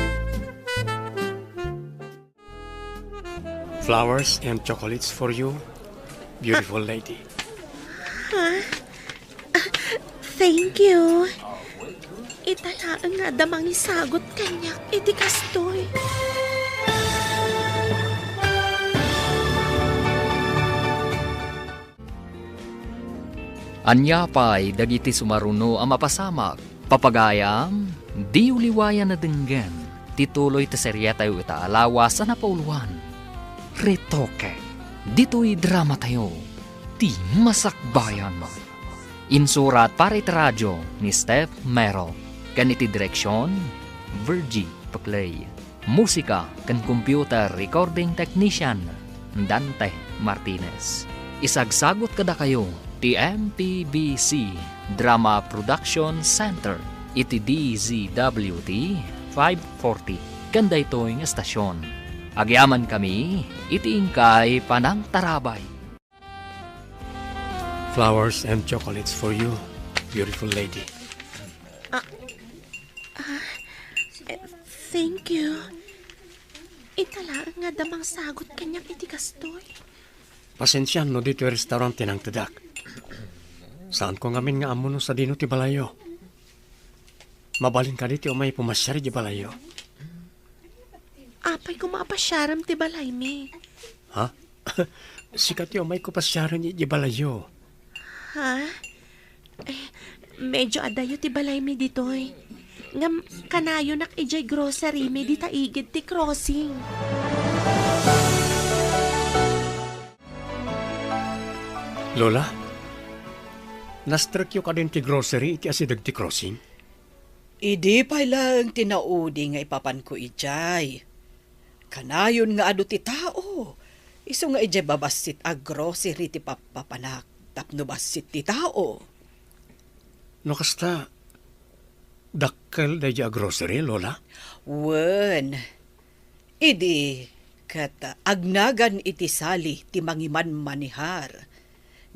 Flowers and chocolates for you, beautiful lady. Ha? Ah, thank you. Ita laeng nga adda mangisagut kaniak iti kastoy. Ania pay dagiti sumaruno a mapasamak? Papagayam, diyo liwayan a denggen ti tuloy ti serietayo ita a lawas a napauloan, Retoke. Ditoy dramatayo, ti Masakbayan. Insurat para iti radio ni Steph Mero, ken iti direksion, Virgie Paclay. Musika ken computer recording technician, Dante Martinez. Isagsagut kadakayo ti M P B C Drama Production Center iti D Z W T five forty ken daytoy nga estasion. Agyamankami iti inkay panangtarabay. Flowers and chocolates for you, beautiful lady. Ah, ah, eh, thank you. Ita laeng nga adda mangsagut kaniak iti kastoy. Pasensian no ditoy restaurant ti nangtedak. Saanko ngamin nga ammo no sadino ti balayyo. Mabalin kadi ti umay pumasiar iti balayyo? Apay koma a pasiarem ti balaymi? Ha? Sika ti umayko pasiaren iti balayyo. Ha? Eh, medyo adayo ti balaymi ditoy. Ngem kanayonak idiay grocerymi dita igid ti crossing. Lola, nastrekyo kadin ti grocery iti asideg ti crossing? Idi pay laeng ti naudi nga ipapanko idiay. Kanayon nga adu ti tao, isu nga idiay babassit a grocery ti pappapanak tapno bassit ti tao. No kasta, dakkel daydi a grocery, Lola? Wen, idi ket agnagan iti sali ti mangimanmanihar.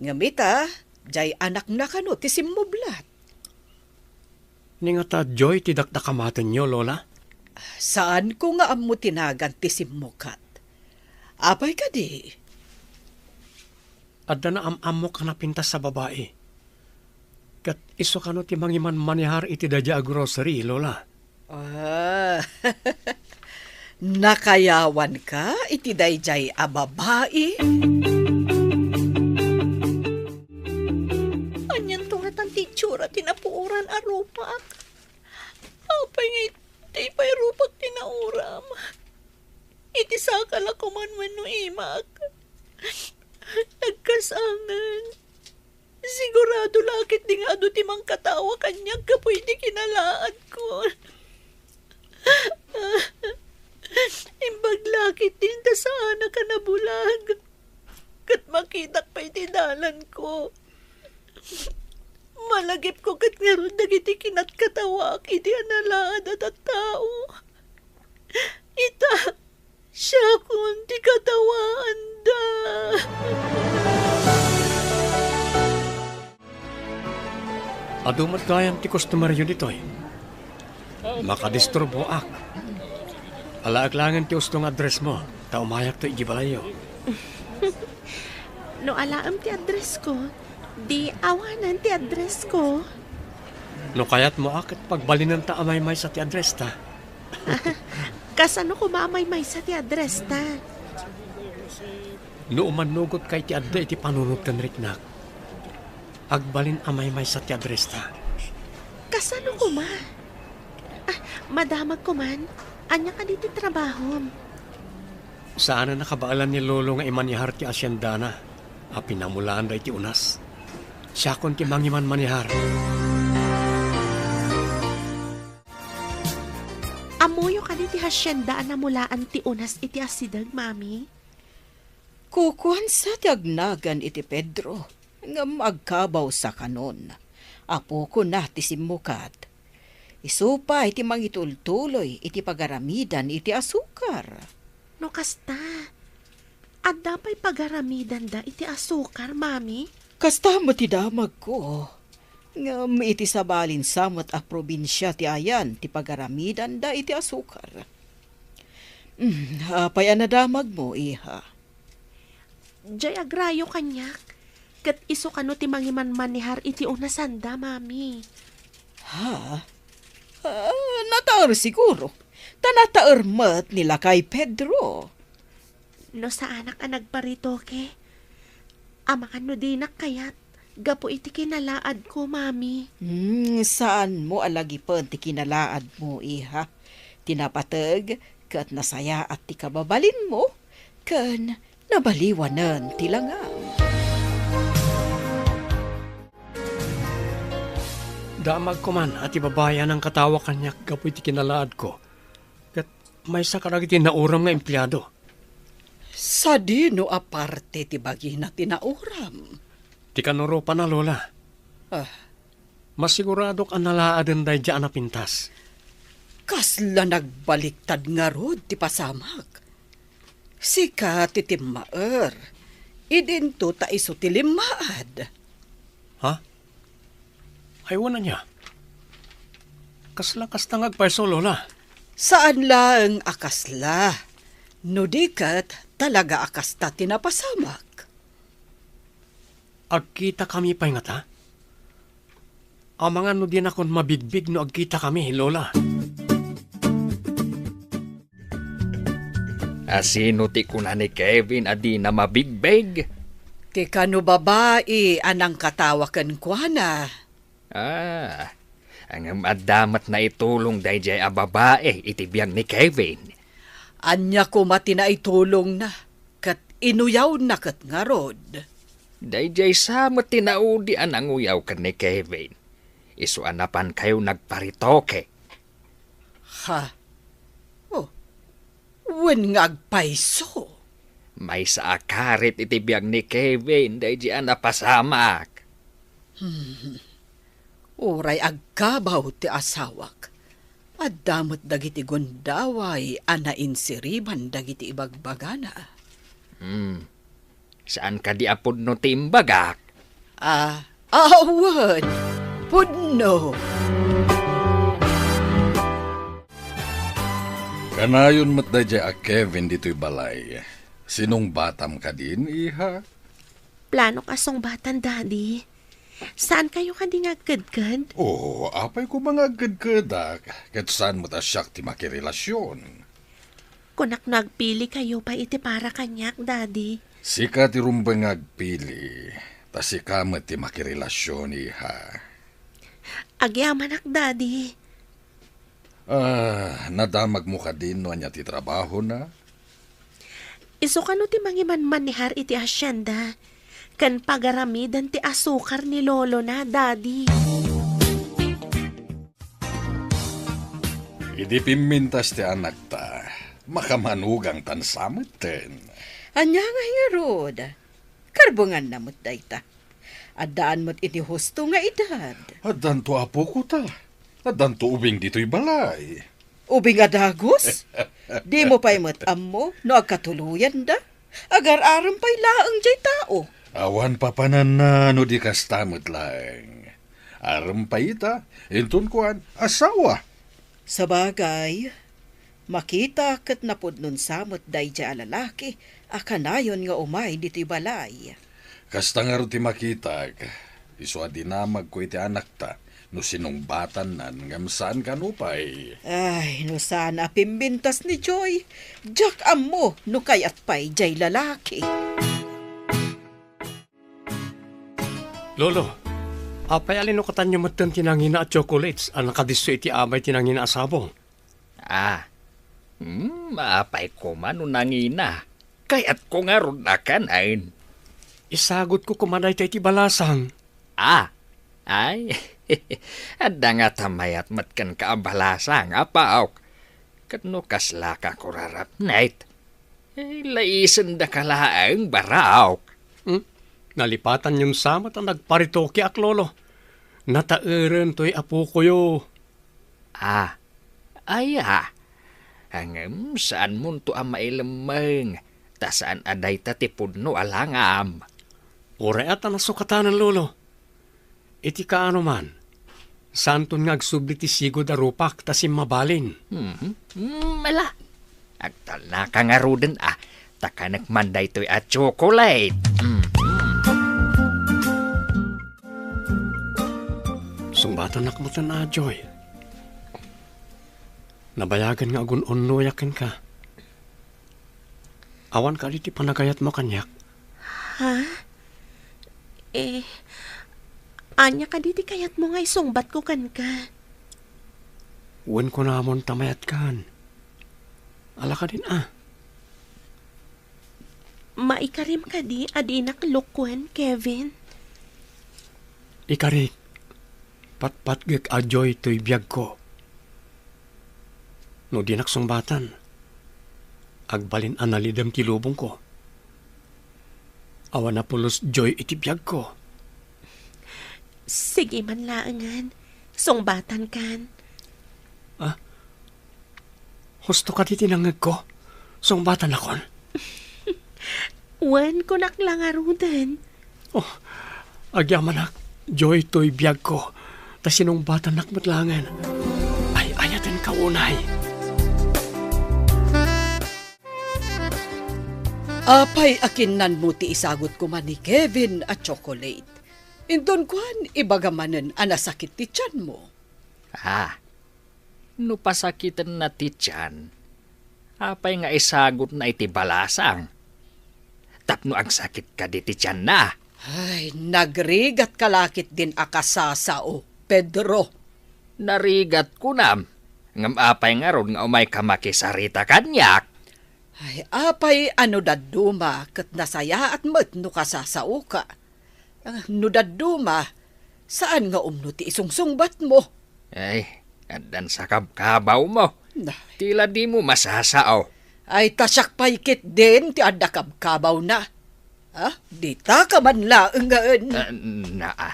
Ngem ita, diay anakna kano ti simmublat. Ni ngata, Joy, ti dakdakamatenyo, Lola? Saanko nga ammo ti nagan ti simmukat. Apay kadi? Adda naam-ammok a napintas a babai. Ket isu kano ti mangimanmanihar iti daydi a grocery, Lola? Ah, nakayawanka iti daydiay a babai? Anianto ngatan ti itsura ti napuoran a rupak? Apay nga iti pay rupak ti nauram? Iti saka la koman wenno imak? Nagkasangan. Sigurado la ket di nga adu ti mangkatawa kaniak gapu iti kinalaadko. Imbag la ket ti indasaannak a nabulag. Ket makitak pay ti dalanko. Malagipko ket ngarud dagiti kinatkatawaak iti analaad a tattao. Ita, siakon ti katawaanda. Adu met gayam ti customeryo ditoy. Makadisturboak. Alaek laengen ti usto nga addressmo, ta umayakto idiay balayyo. No alaem ti addressko, di awanen ti addressko. No kayatmo a ket pagbalinenta a maymaysa ti addresta. Kasano koma a maymaysa ti addresta? No umannugotka iti adda iti panunot ken riknak, agbalin a maymaysa ti addresta. Kasano koma? Ah, madamag koman. Ania kadi ti trabahom? Saanen a kabaelan ni Lolo nga imanihar ti asiendana a pinamulaanda iti unas. Siakon ti mangimanmanihar. Ammoyo kadi ti hasienda a namulaan ti unas iti asideg, Mami? Kukuan sa ti agnagan iti Pedro, ngem agkabaw sa kanon. Apokona ti simmukat. Isu pay ti mangitultuloy iti pagaramidan iti asukar. No kasta, adda pay pagaramidanda iti asukar, Mami? Kasta met ti damagko. Ngem iti sabalin sa met a probinsia ti ayan ti pagaramidanda iti asukar. Mm, apay a nadamagmo, iha? Diay agrayo kaniak, ket isu kano ti mangimanmanihar iti unasanda, Mami. Ha? Ah, nataer siguro. Ta nataer met ni lakay Pedro. No saanak a nagparitoke, amangan no dinak kayat gapu iti kinalaadko, Mami. Hmm, saanmo a lagipen ti kinalaadmo, iha. Ti napateg ket nasayaat ti kababalinmo, ken nabaliwanen ti langam. Damagko man a ti babai a nangkatawa kaniak gapu iti kinalaadko, ket maysa kadagiti nauram nga empleado. Sadino a parte ti bagina ti nauram? Ti kanuropana, Lola. Ah. Masiguradok a nalaaden daydiay a napintas. Kasla nagbaliktad ngarud ti pasamak. Sika ti timmaer. Idinto ta isu ti limmaad. Ha? Ay, wen ania? Kasla kasta nga agpayso, Lola? Saan laeng a kasla. No di ket, talaga a kasta ti napasamak. Agkitakami pay ngata? Amangan no dinakon mabigbig no agkitakami, Lola. A sino ti kuna ni Kevin a dina mabigbig? Ti kano babai a nangkatawa kenkuana. Ah, ngem adda met naitulong daydiay a babai iti biag ni Kevin. Ania koma ti naitulongna, ket inuyawna ket ngarud? Daydiay sa met ti naudi a nanguyaw ken ni Kevin. Isu a napankayo nagparitoke. Ha? Oh, wen nga agpayso. Maysa a karit iti biag ni Kevin daydi a napasamak. Hmm. Uray agkabaw ti asawak, adda met dagiti gundaway a nainsiriban dagiti ibagbagana. Hmm. Saan kadi a pudno ti imbagak? Ah, awan. Pudno. Kanayon met daydiay a Kevin ditoy balay. Sinungbatam kadin, iha? Planok a sungbatan, Daddy. Saan kayo kadi nga agkedked? Oh, apay koma nga agkedkedak, ket saan met a siak ti makirelasion? Kunak no agpili kayo pay iti para kaniak, Daddy. Sika ti rumbeng nga agpili, ta sika met ti makirelasion, iha. Agyamanak, Daddy. Ah, nadamagmo kadin no ania ti trabahona? Isu kano ti mangimanmanehar iti hacienda, ken pagaramiden ti asukar ni lolona, Daddy. Idi pimmintas ti anakta, makamanugang tan sameten. Ania nga ngarud? Karbenganna met dayta. Addaan met iti husto nga edad. Addanto, apoko ta. Addanto ubing ditoy balay. Ubing a dagus? Dimo pay met ammo no agkatuloyanda? Agar-arem pay laeng jay tao. Awan papananna no di kasta met laeng. Arem pay ita, inton kuan, asawa. Sabagay, makita ket napudnon sa met daydiay a lalaki a kanayon nga umay ditoy balay. Kasta ngarud ti makitak, isu a dinamagko iti anakta no sinungbatannan ngem saan kano pay. Ay, no saan a pimbintas ni Joy, diak ammo no kayat pay jay lalaki. Lolo, apay a linukatanyo metten ti nangina a chocolates a nakadisso iti amay ti nangina a sabong? Ah, hmm, apay koma no nangina? Kayatko ngarud a kanen. Isagutko koma dayta iti balasang. Ah, ay, adda ngata mayat met kenka a balasang, apaok. Ket no kasla ka kurarapnet, eh, laisendaka laeng, baraok. Hmm? Nalipatanyon sa met a nagparitokeak, Lolo. Nataeren toy apokoyo. Ah, aya. Ngem saanmonto a mailemmeng, ta saan a dayta ti pudno a langam. Uray a ta nasukatanan, Lolo. Iti kaano man, saanton nga agsubli ti sigud a rupak ta simmabalin. Mhm. Mm, ala. Agtalnaka ngaruden a, ta kanek man daytoy a chocolate. Mm. Sungbatanak metten a, Joy. Nabayagen nga agun-unnoyak kenka. Awan kadi ti panagayatmo kaniak? Ha? Eh, ania kadi ti kayatmo nga isungbatko kenka? Wen kunamon ta mayatkan. Ala kadin a. Maikarim kadi a dinak lokuen, Kevin? Ikarik, patpatgek a Joy toy biagko. No dinak sungbatan, agbalin a nalidem ti lubongko. Awan a pulos Joy iti biagko. Sige man laengen, sungbatankan. Ah? Husto kadi ti nangngegko? Sungbatanakon? Wen, kunak la ngaruden. Oh, agyamanak, Joy toy biagko, ta sinungbatannak met laengen. Ay, ayatenka unay. Apay a kinnanmo ti isagut koma ni Kevin a chocolate? Inton kuan, ibaga manen a nasakit ti tianmo. Ah, no pasakitenna ti tian, apay nga isagutna iti balasang? tapno agsakitka diti tianna. Ay, nagrigatka la ketdin a kasasao, Pedro. Narigat kunam, ngem apay ngarud nga umayka makisarita kaniak? Ay, apay a no dadduma ket nasayaat met no kasasaoka? Ah, no dadduma, saan nga umno ti isungsungbatmo? Ay, addan sa kabkabawmo. Nay. Ti la dimo masasao. Ay, ta siak pay ketdin ti adda kabkabawna. Ha? Ditaka man laengen. Ah, naa.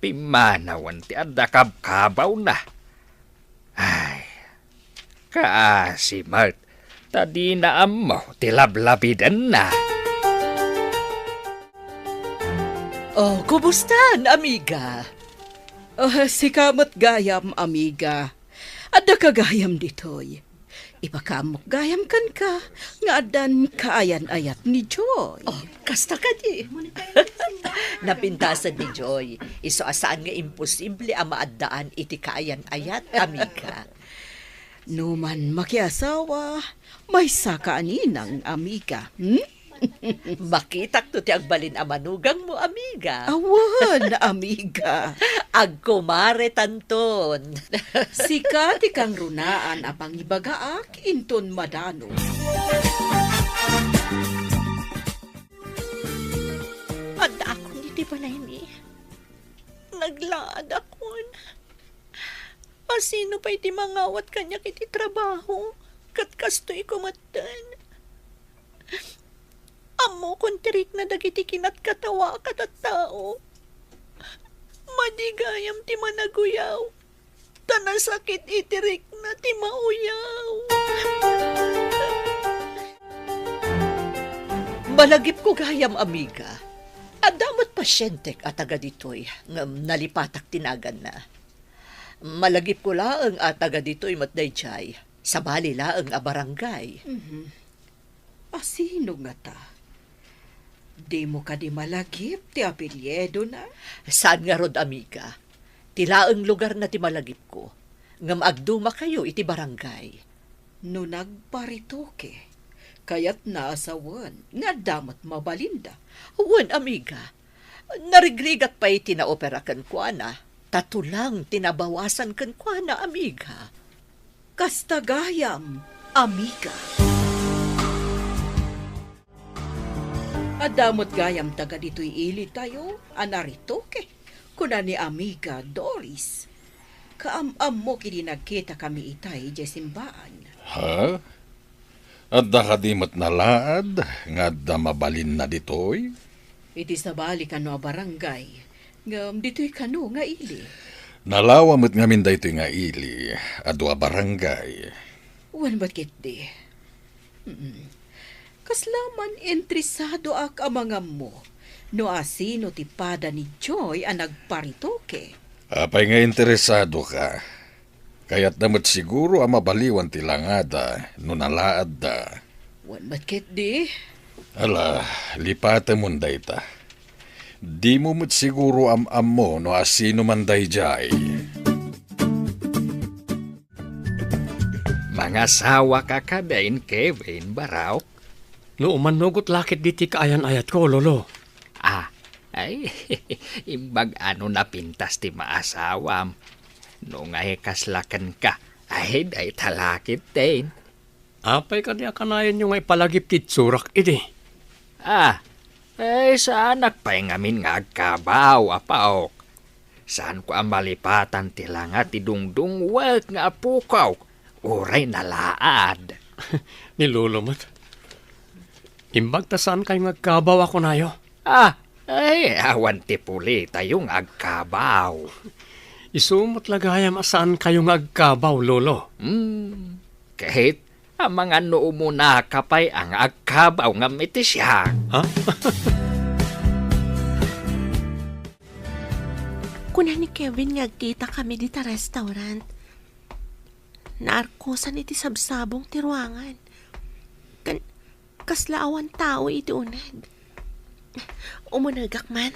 Pimmanawen ti adda kabkabawna. Ay, kaasi met, ta dina ammo ti lablabidenna. Oh, kubustan, amiga? Oh, sika met gayam, amiga. Adda ka gayam ditoy. Ipakaammok gayam kenka nga addan kaayan-ayat ni Joy. Oh, kasta kadi. Napintasen ni Joy. Isu a saan nga imposible a maaddaan iti kaayan-ayat, amiga. No man makiasawa, maysa ka a ninang, amiga. Hmm? Makitak to ti agbalin a manugangmo, amiga. Awan, amiga. Agkumaretanton. Sika ti kangrunaan a pangibagaak inton madano. Addaakon iti balaymi. Naglaadakon. Asino pay ti mangawat kaniak iti trabaho? Ket kastoy kumetten. Ammokon ti rikna dagiti kinatkatawaak a tattao. Madi gayam ti managuyaw, ta nasakit iti rikna ti mauyaw. Malagipko gayam, amiga. Adda met pasientek a taga ditoy, ngem nalipatak ti naganna. Malagipko laeng a taga ditoy met daydiay, sabali laeng a barangay. Mhm. Asino ngata? Dimo kadi malagip ti apelyidona? Saan ngarud, amiga. Ti laeng lugarna ti malagipko, ngem agdumakayo iti barangay. No nagparitoke, kayatna a sawen nga adda met mabalinda. Wen, amiga. Narigrigat pay ti naopera kenkuana, ta tulang ti nabawasan kenkuana, amiga. Kasta gayam, amiga. Adda met gayam taga ditoy ilitayo a naritoke, kuna ni amiga Doris. Kaam-ammok idi nagkitakami itay idiay simbaan. Ha? Adda kadi met nalaad nga adda mabalinna ditoy? Iti sabali kano a barangay, ngem ditoy kano nga ili. Nalawa met ngamin daytoy nga ili, adu a barangay. Wen met ketdi. Mm. Kasla man interesadoak a mangammo no asino ti pada ni Joy a nagparitoke. Apay nga interesadoka? Kayatda met siguro a mabaliwan ti langada no nalaadda. Wen met ketdi. Ala, lipatemon dayta. Dimo met siguro am-ammo no asino man daydiay. Mangasawaka kadin, Kevin, Barok? No umanugot la ketdi ti kaayan-ayatko, Lolo. Ah, ay, imbag a no napintas ti maasawam. No ngay kasla kenka, ay, dayta la ketdin. Apay kadi a kanayanyo nga ipalagip ti itsurak idi? Ah, ay, saanak pay ngamin nga agkabaw, apaok. Saanko a malipatan ti langa ti dungdungwek nga apokok, uray nalaad. Ni Lolo met. Imbag ta saankayo nga agkabaw a kunayo. Ah, ay, awan ti pulitayo nga agkabaw. Isu met la gayam a saankayo nga agkabaw, Lolo. Hmm, ket amangan no umunaka pay a nga agkabaw ngem iti siak. Ha? Kuna ni Kevin nga agkita kami dita restaurant. Naarkosan iti sabsabong ti ruangan. Kan, kasla awan tao iti uneg. Umunegak man.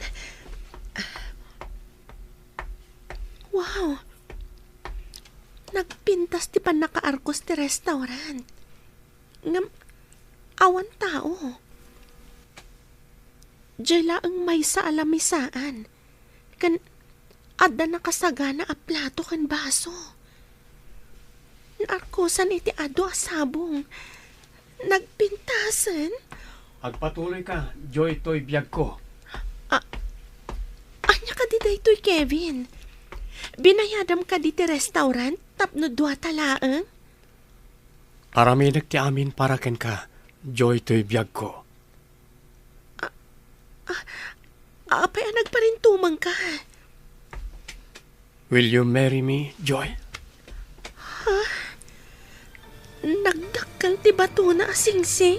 Wow! Nagpintas ti pannakaarkos ti restaurant. Ngem awan tao. Diay laeng maysa a lamisaan, ken adda nakasagana a plato ken baso. Naarkosan iti adu a sabong. Nagpintasen. Agpatuloyka, Joy, toy biagko. A-, ania kadi daytoy, Kevin? Binayadam kadi ti restaurant tapno dua ta laeng? Aramidek ti amin para kenka, Joy, toy biagko. A-, a-, apay a nagparintumengka? Will you marry me, Joy? Ha? Nagdakkel ti batona a singsing?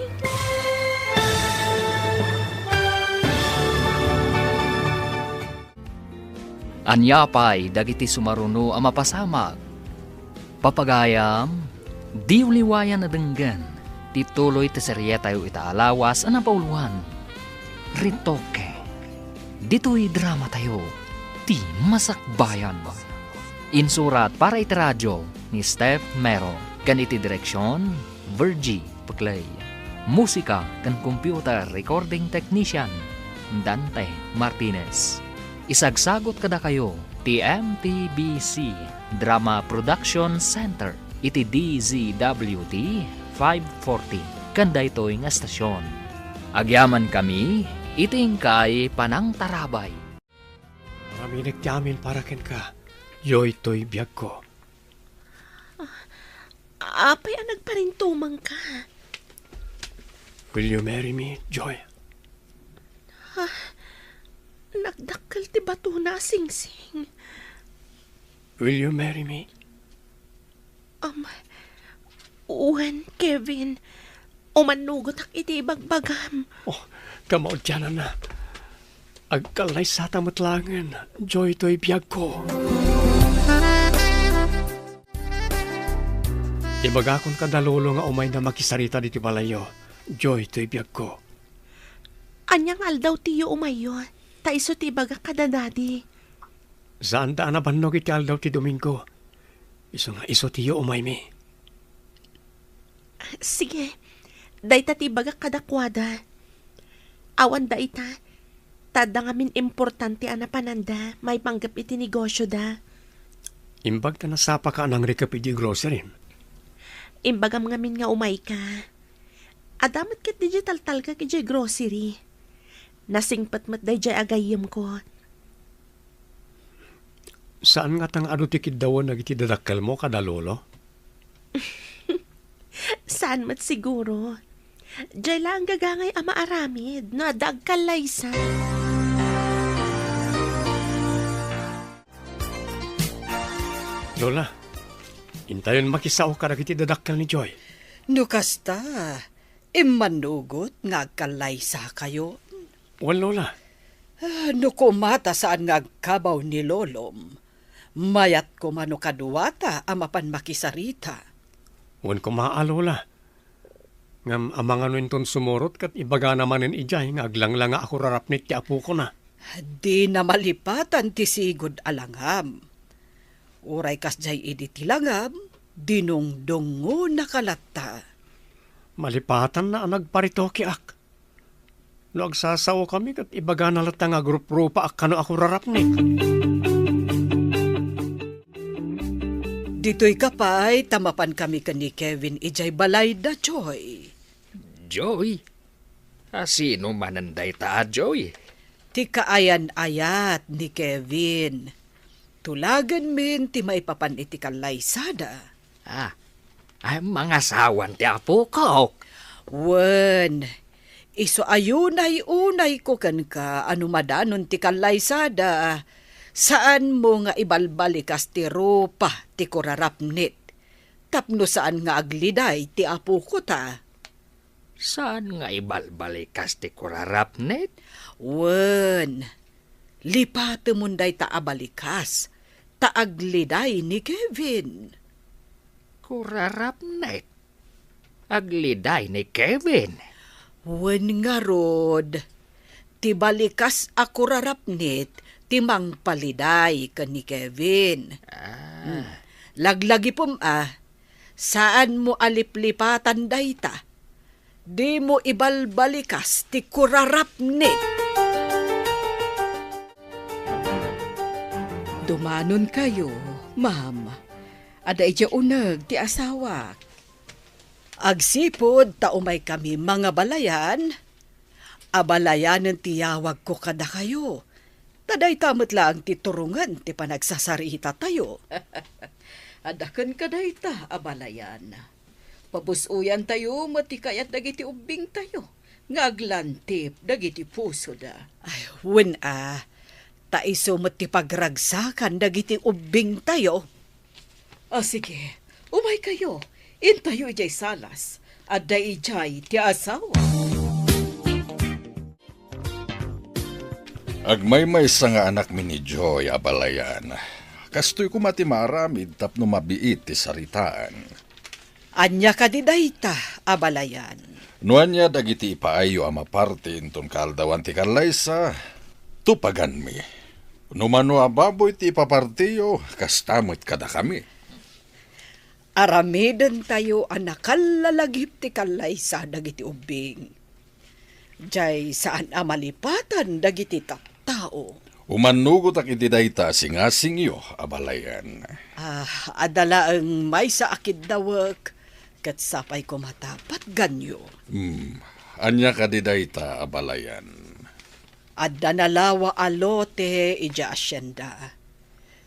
Ania pay dagiti sumaruno a mapasamak? Papagayam, diyo liwayan a denggen ti tuloy ti serietayo ita a lawas a napauluan, Retoke. Ditoy dramatayo, ti Masakbayan. Insurat para iti radio ni Steph Mero, ken iti direksion, Virgie Peclay. Musika ken computer recording technician, Dante Martinez. Isagsagut kadakayo ti M T B C Drama Production Center iti D Z W T five forty ken daytoy nga estasion. Agyamankami iti inkay panangtarabay. Aramidek ti amin para kenka, Joy, toy biagko. Apay a nagparintumengka? Will you marry me, Joy? Ah, nagdakkel ti batona a singsing. Will you marry me? Um, wen, Kevin. Umannugotak iti ibagbagam. Oh, kamaudiananna. Agkallaysata met laengen, Joy, toy biagko. Ibagakon kada lolo nga umayda makisarita ditoy balayyo, Joy, toy biagko. Ania nga aldaw tiyo umayyo, ta isu ti ibagak kada dadi? Saanda a nabannog iti aldaw ti Domingo. Isu nga isu tiyo umaymi. Sige, dayta ti ibagak kadakuada. Awan dayta, ta adda ngamin importante a napananda maipanggep iti negosioda. Imbag ta nasapaka a nangrikep iti grocery. Imbagam ngamin nga umayka. Adda met ket didiay taltalkak idiay grocery. Nasingpet met daydiay a gayyemko. Saan ngata nga adu ti kiddawen dagiti dadakkelmo kada lolo? Saan met siguro. Diay laeng gagangay a maaramid no adda agkallaysa. Lola, intayon makisao kadagiti dadakkel ni Joy. No kasta, immanugot nga agkallaysakayo. Wen, Lola. Ah, no koma ta saan nga agkabaw ni Lolom, mayat koma no kaduata a mapan makisarita. Wen koma a, Lola. Ngem amangano inton sumurot ket ibagana manen idiay nga aglangla nga akurarapnit ti apokona. Dina malipatan ti sigud a langam. Uray kasdiay idi ti langam, dinungdungonaka latta. Malipatanna a nagparitokeak. No agsasaokami ket ibagana latta nga agruprupaak kano akurarapnit. Ditoyka pay ta mapankami ken ni Kevin idiay balayda, Joy. Joy? A sino manen dayta a Joy? Ti kaayan-ayat ni Kevin. Tulagenmin ti maipapan iti kallaysada. Ah, ay mangasawan ti apokok. Wen, isu a unay-unayko kenka a no madanon ti kallaysada, saanmo nga ibalbalikas ti rupa ti kurarapnit, tapno saan nga agliday ti apoko ta. Saan nga ibalbalikas ti kurarapnit? Wen, lipatemon dayta a balikas, ta agliday ni Kevin. Kurarapnit? Agliday ni Kevin? Wen ngarud, ti balikas a kurarapnit ti mangpaliday ken ni Kevin. Ah. Hmm. Laglagipem a, saanmo a liplipatan dayta. Dimo ibalbalikas ti kurarapnit. Tumanonkayo, ma'am. Adda idiay uneg ti asawak. Agsipud ta umaykami mangabalayan, abalayanen ti yawagko kadakayo. Ta dayta met laeng ti turongen ti panagsasaritatayo. Adda kenka dayta, abalayan. Pabus-oyantayo met ti kayat dagiti ubbingtayo nga aglantip dagiti pusoda. Ay, wen a, ta isu met ti pagragsakan dagiti ubbingtayo. Ah, sige, umaykayo. Intayo idiay salas. Adda idiay ti asawa. Agmaymaysa nga anakmi ni Joy, abalayan. Kastoy koma ti maaramid tapno mabiit ti saritaan. Ania kadi dayta, abalayan? No ania dagiti ipaayyo a maparti inton kaaldawan ti kallaysa, tupaganmi. No mano a baboy ti ipapartiyo, kasta met kadakami. Aramidentayo a nakallalagip ti kallaysa dagiti ubbing. Jay saan a malipatan dagiti tattao. Umannugotak iti dayta a singasingyo, abalayan. Ah, adda laeng maysa a kiddawek, ket sapay koma ta patganyo. Hmm, ania kadi dayta, abalayan? Adda nalawa a lote idiay asienda.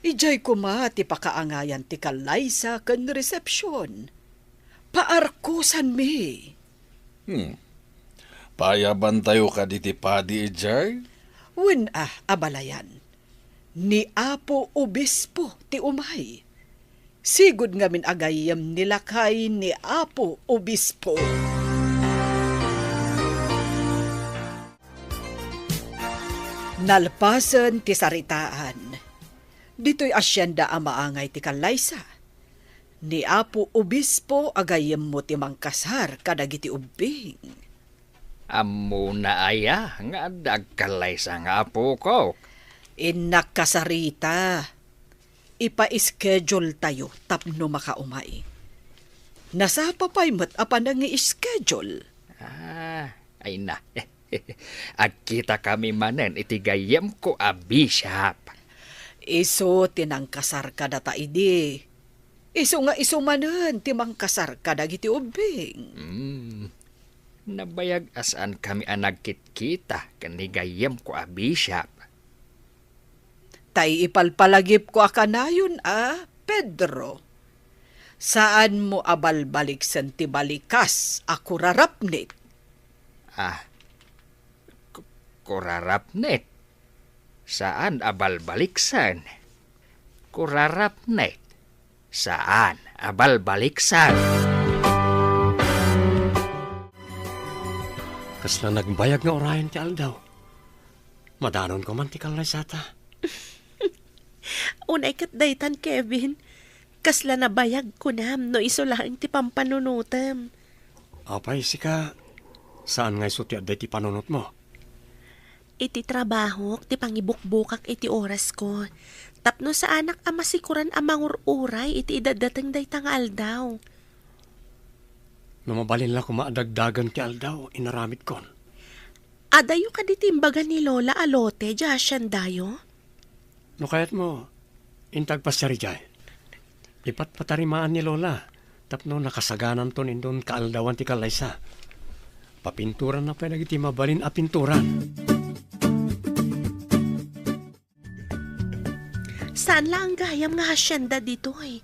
Idiay koma ti pakaangayan ti kallaysa ken resepsion. Paarkosanmi. Hmm. Paayabantayo kadi ti padi idiay? Wen a, abalayan. Ni Apo Obispo ti umay. Sigud ngamin a gayyem ni lakay ni Apo Obispo. Nalpasen ti saritaan. Ditoy asienda a maangay ti kallaysa. Ni Apo Obispo a gayyemmo ti mangkasar kadagiti ubbing. Ammona aya nga adda agkallaysa nga apokok? Innak kasarita. Ipa-schedule tayo tapno makaumay. Nasapa pay met a panangi-schedule. Ah, ay na. Agkita kami manen iti gayyemko a bishop. Isu ti nangkasar kadata idi. Isu nga isu manen ti mangkasar kadagiti ubbing. Hmm. Nabayag a saan kami a nagkitkita ken ni gayyemko a bishop. Ta ipalpalagipko a kanayon a, Pedro. Saanmo a balbaliksen ti balikas a kurarapnit. Ah, ku-, kurarapnit? Saan a balbaliksen. Kurarapnit. Saan a balbaliksen. Kasla nagbayag nga urayen ti aldaw. Madanon ko man ti kallaysata. Unay ket daytan, Kevin. Kasla nabayag kunam no isu laeng ti pampanunotem. Apay, sika, saan nga isu ti adda iti panunotmo? Iti trabahok ti pangibukbukak iti orasko, tapno saanak a masikoran a mangur-uray iti idaddateng dayta nga aldaw. No mabalin la koma a dagdagen ti aldaw, inaramidkon. Adayo kadi ti imbaga ni Lola a lote, diay haciendayo? No kayatmo, inta agpasiar idiay. Ipatpatarimaan ni Lola tapno nakasagananton inton kaaldawan ti kallaysa. Papinturanna pay dagiti mabalin a pinturan. Saan laeng gayam nga hacienda ditoy.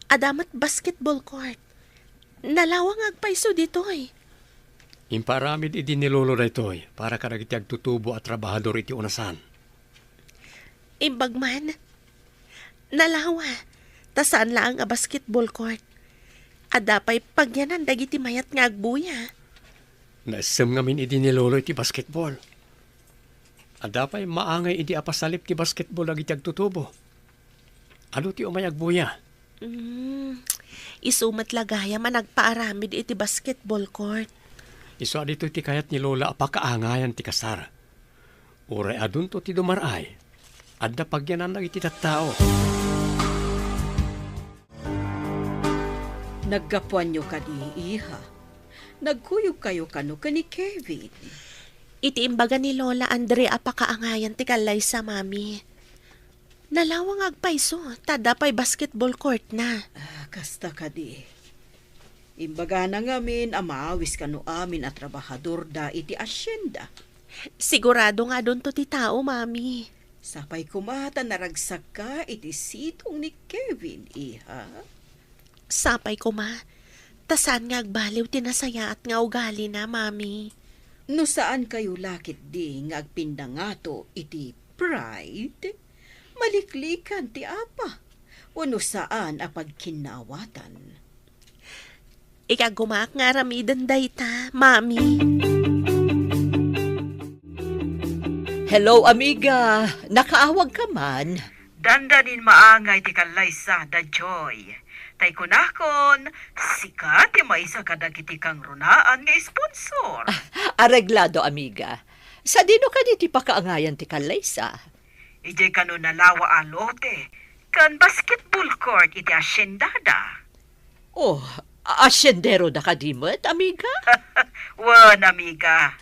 Adda met basketball court. Nalawa nga agpayso ditoy. Impaaramid idi ni Lolo daytoy para kadagiti agtutubo a trabahador iti unasan. Imbag man, nalawa, ta saan laeng a basketball court. Adda pay pagyanan dagiti mayat nga agbuya. Naessem ngamin idi ni Lolo iti basketball. Adda pay maangay idi a pasalip ti basketball dagiti agtutubo. Adu ti umay agbuya. Mm, isu met la gayam a nagpaaramid iti basketball court. Isu a ditoy ti kayat ni Lola a pakaangayan ti kasar. Uray adunto ti dumar-ay, adda pagyananna iti tattao. Naggapuanyo kadi, iha? Nagkuyogkayo kano ken ni Kevin? Iti imbaga ni Lola Andrea a pakaangayan ti kallaysa, Mami. Nalawa nga agpayso, ta adda pay basketball court na. Ah, kasta kadi. Imbagana ngamin a maawis kano amin a trabahadorda iti asyenda. Sigurado nga adunto ti tao, Mami. Sapay koma ta naragsakka iti sidong ni Kevin, iha. Sapay koma, ta saan nga agbaliw ti nasayaat nga ugalina, Mami. No saan kayo la ketdi nga agpindangato iti pride, maliklikan ti apa, wenno saan a pagkinnaawatan. Igagumaak nga aramiden dayta, Mami. Hello, amiga. Nakaawag ka man? Dandanin maangay ti kallaysa, da Joy. Tay kunakon, sika ti maysa kadagiti kangrunaan nga sponsor. Ah, areglado, amiga. Sadino kadi ti pakaangayan ti kallaysa? Idiay kano nalawa a lote ken basketball court iti asyendada. Oh, a-, asyendero da kadi met, amiga? Wen, amiga.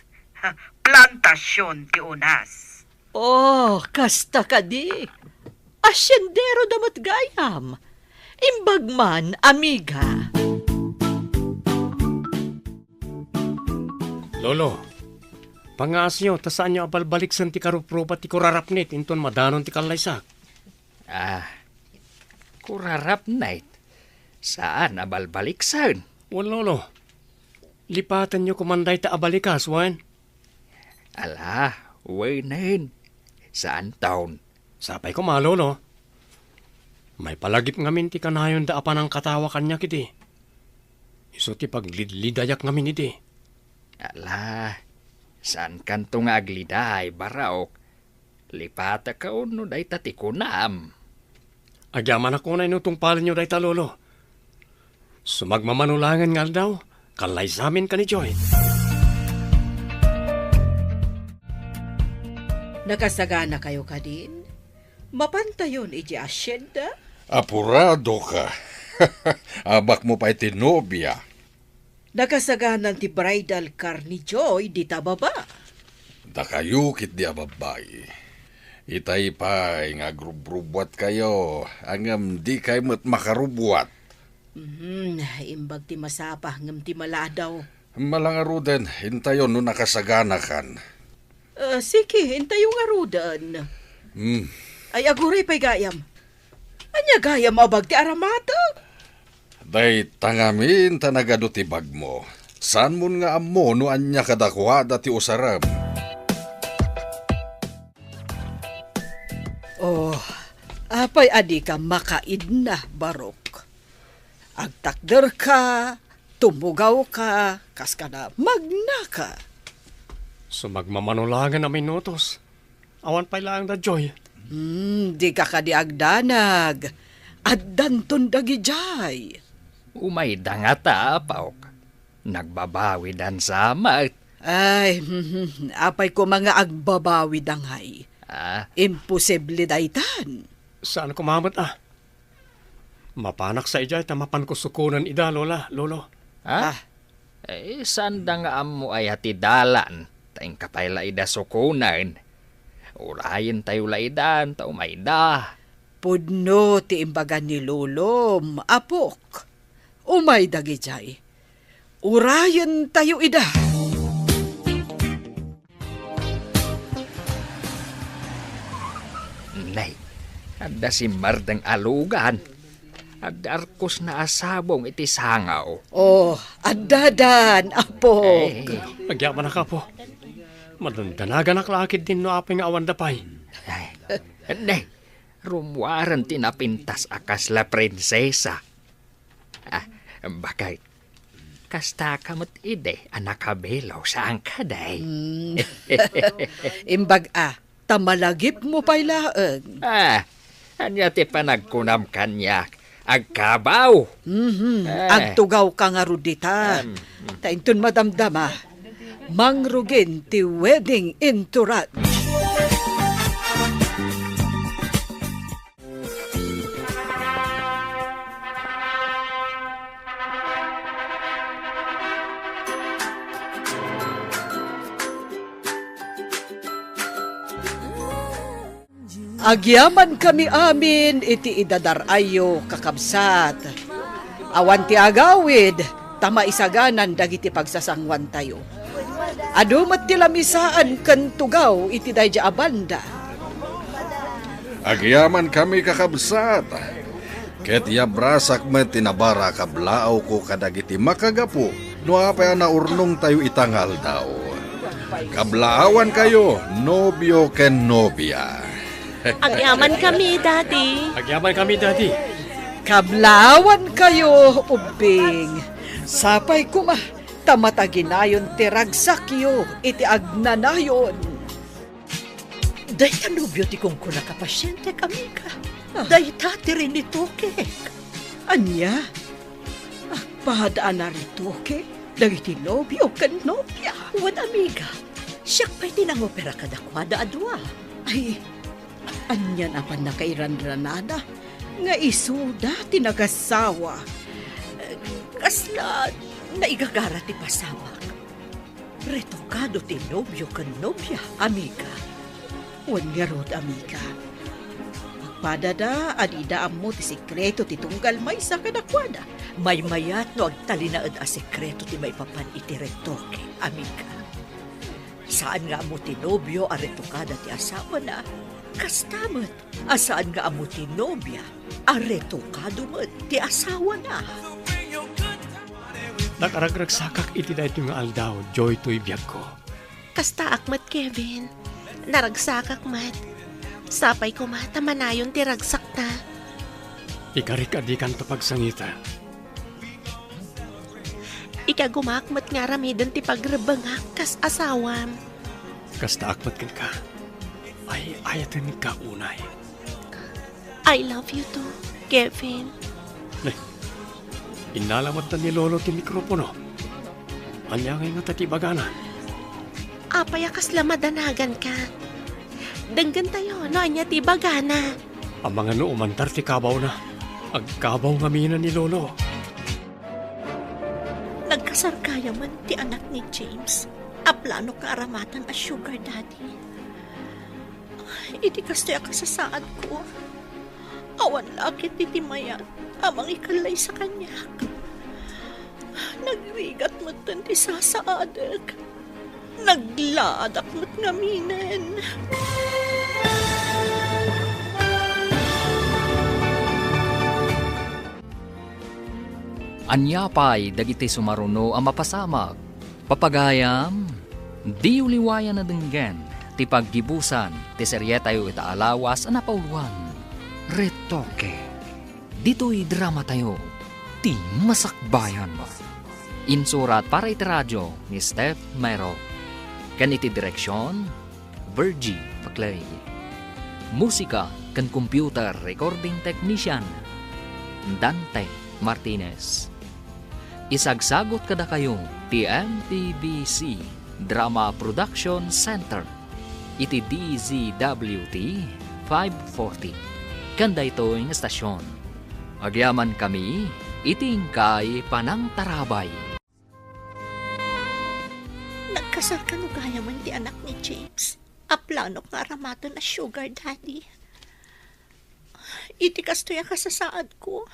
Plantasyon ti unas. Oh, kasta kadi. Asyendero da met gayam. Imbag man, amiga. Lolo, pangaasiyo ta saanyo a balbaliksen ti karuprupa ti kurarapnit inton madanon ti kallaysak. Ah, kurarapnit? Saan a balbaliksen? Wen, Lolo. Lipatenyo koman dayta a balikas, wen? Ala, wenen. Saanton. Sapay koma, Lolo. Maipalagip ngamin ti kanayonda a panangkatawa kaniak idi. Isu ti paglidlidayak ngamin idi. Ala, saankanto nga agliday, Barok. Lipatek no dayta ti kunam. Agyamanak unay no tungpalenyo dayta, Lolo. Sumagmamano laengen nga aldaw, kallaysamin ken ni Joy. Nakasaganakayo kadin? Mapantayon iti asyenda? Apuradoka. Abakmo pay ti nobia. Nakasaganan ti bridal car ni Joy dita baba. Dakayo ketdi a babbai. Itay pay nga agrubrubuatkayo, ngem dikay met makarubbuat. Mhm, imbag ti masapa ngem ti maladaw. Mala ngaruden, intayon no nakasaganakan. Ah, sige, intayo ngaruden. Hmm. Ay, aguray pay gayam. Ania gayam a bag ti aramatek? Dayta ngamin ta nagadu ti bagmo. Saanmon nga ammo no ania kadakuada ti usarem. Oh, apay a dika makaidna, Barok? Agtakderka, tumugawka, kas kada magnaka. Sumagmamano laengen a minutos. Awan pay laeng da Joy. Hmm, dika kadi agdanag. Addanton dagidiay. Umayda ngata, apok. Nagbabawidan sa met. Ay, apay koma nga agbabawida ngay? Ah? Imposible daytan. Saan koma met, ah? Mapanak sa idiay ta mapanko sukonen ida, Lola, Lolo. Ha? Ah. Eh, saanda nga ammo aya ti dalan, ta inka pay la ida sukonen. Urayentayo la idan, ta umayda. Pudno ti imbaga ni Lolom, apok. Umay dagidiay. Urayentayo ida. Nay, adda simmardeng a lugan. Adda arkosna a sabong iti sangaw. Oh, addadan, apok. Eh. Agyamanak, apo. Madandanaganak la ketdin no apay nga awanda pay. Ay, nay, rummuaren ti napintas a kasla prinsesa. Ah, bakit? Kastaka met idi a nakabelo, saan kadi? Mm. Imbag a, ta malagipmo pay laeng. Ah, ania ti panagkunam kaniak? Agkabaw? Mhm. Eh. Agtugawka ngarud dita. Em, mm. Ta inton madamdama, mangrugin ti wedding entourage. Agyamankami amin iti idadar-ayyo, kakabsat. Awan ti agawid, ta maisaganan dagiti pagsasanguantayo. Adu met ti lamisaan ken tugaw iti daydiay a banda. Agyamankami, kakabsat, ket yabrasak met ti nabara a kablaawko kadagiti makagapu no apay a naurnongtayo ita nga aldaw. Kablaawankayo, nobio ken nobia. Agyamankami, Daddy. Agyamankami, Daddy. Kablaawankayo, ubbing. Sapay koma ta mataginayon ti ragsakyo iti agnanayon. Dayta nobio ti kunkunaka, pasientek, amiga. Ah. Dayta ti rinitokek. Ania? Agpada a naritoke dagiti nobio ken nobia? Wen, amiga, siak pay ti nangopera kadakuada a dua. Ay, ania a pannakairanranana nga isuda ti nagasawa? Kasla naigagara ti pasamak. Retokado ti nobio ken nobia, amiga. Wen ngarud, amiga. Agpadada a dida ammo ti sekreto ti tunggal maysa kadakuada. Maymayat no agtalinaed a sekreto ti maipapan iti retoke, amiga. Saan nga ammo ti nobio a retokada ti asawana. Kasta met a saan nga ammo ti nobia a retokado met ti asawana. Nakaragragsakak iti daytoy nga aldaw, joy toy biagko. Kastaak met, Kevin. Naragsakak met. Sapay koma ta manayon ti ragsakta. Ikarik a dikanto pagsangita. Ikagumaak met nga aramiden ti pagrebbengak kas asawam. Kastaak met kenka. Ay, ayatenka unay. I love you too, Kevin. Ne, innala met ni Lolo ti mikropono. Ania ngay ngata ti ibagana? Apay a kasla madanaganka? Denggentayo no ania ti ibagana. Amangan no umantar ti kabawna. Agkabaw ngamin ni Lolo. Nagkasar gayamen ti anak ni James a planok nga aramatan a sugar daddy. Iti kastoy a kasasaadko, awan la a ketdi ti mayat a mangikallaysa kaniak. Nagrigat metten ti sasaadek. Naglaadak met ngaminen. Ania pay dagiti sumaruno a mapasamak? Papagayam, diyo liwayan a denggen ti paggibusan ti serietayo ita a lawas a napauluan, Retoke. Ditoy dramatayo, ti masakbayan. Insurat para iti radio ni Steph Mero. Ken iti direksion, Virgie Paclay. Musika ken computer recording technician, Dante Martinez. Isagsagut kadakayo ti M T V C Drama Production Center iti D Z W T five forty. Ken daytoy nga estasion, agyamankami iti inkay panangtarabay. Nagkasar kano gayamen ti anak ni James a planok nga aramaten a sugar daddy. Iti kastoy a kasasaadko,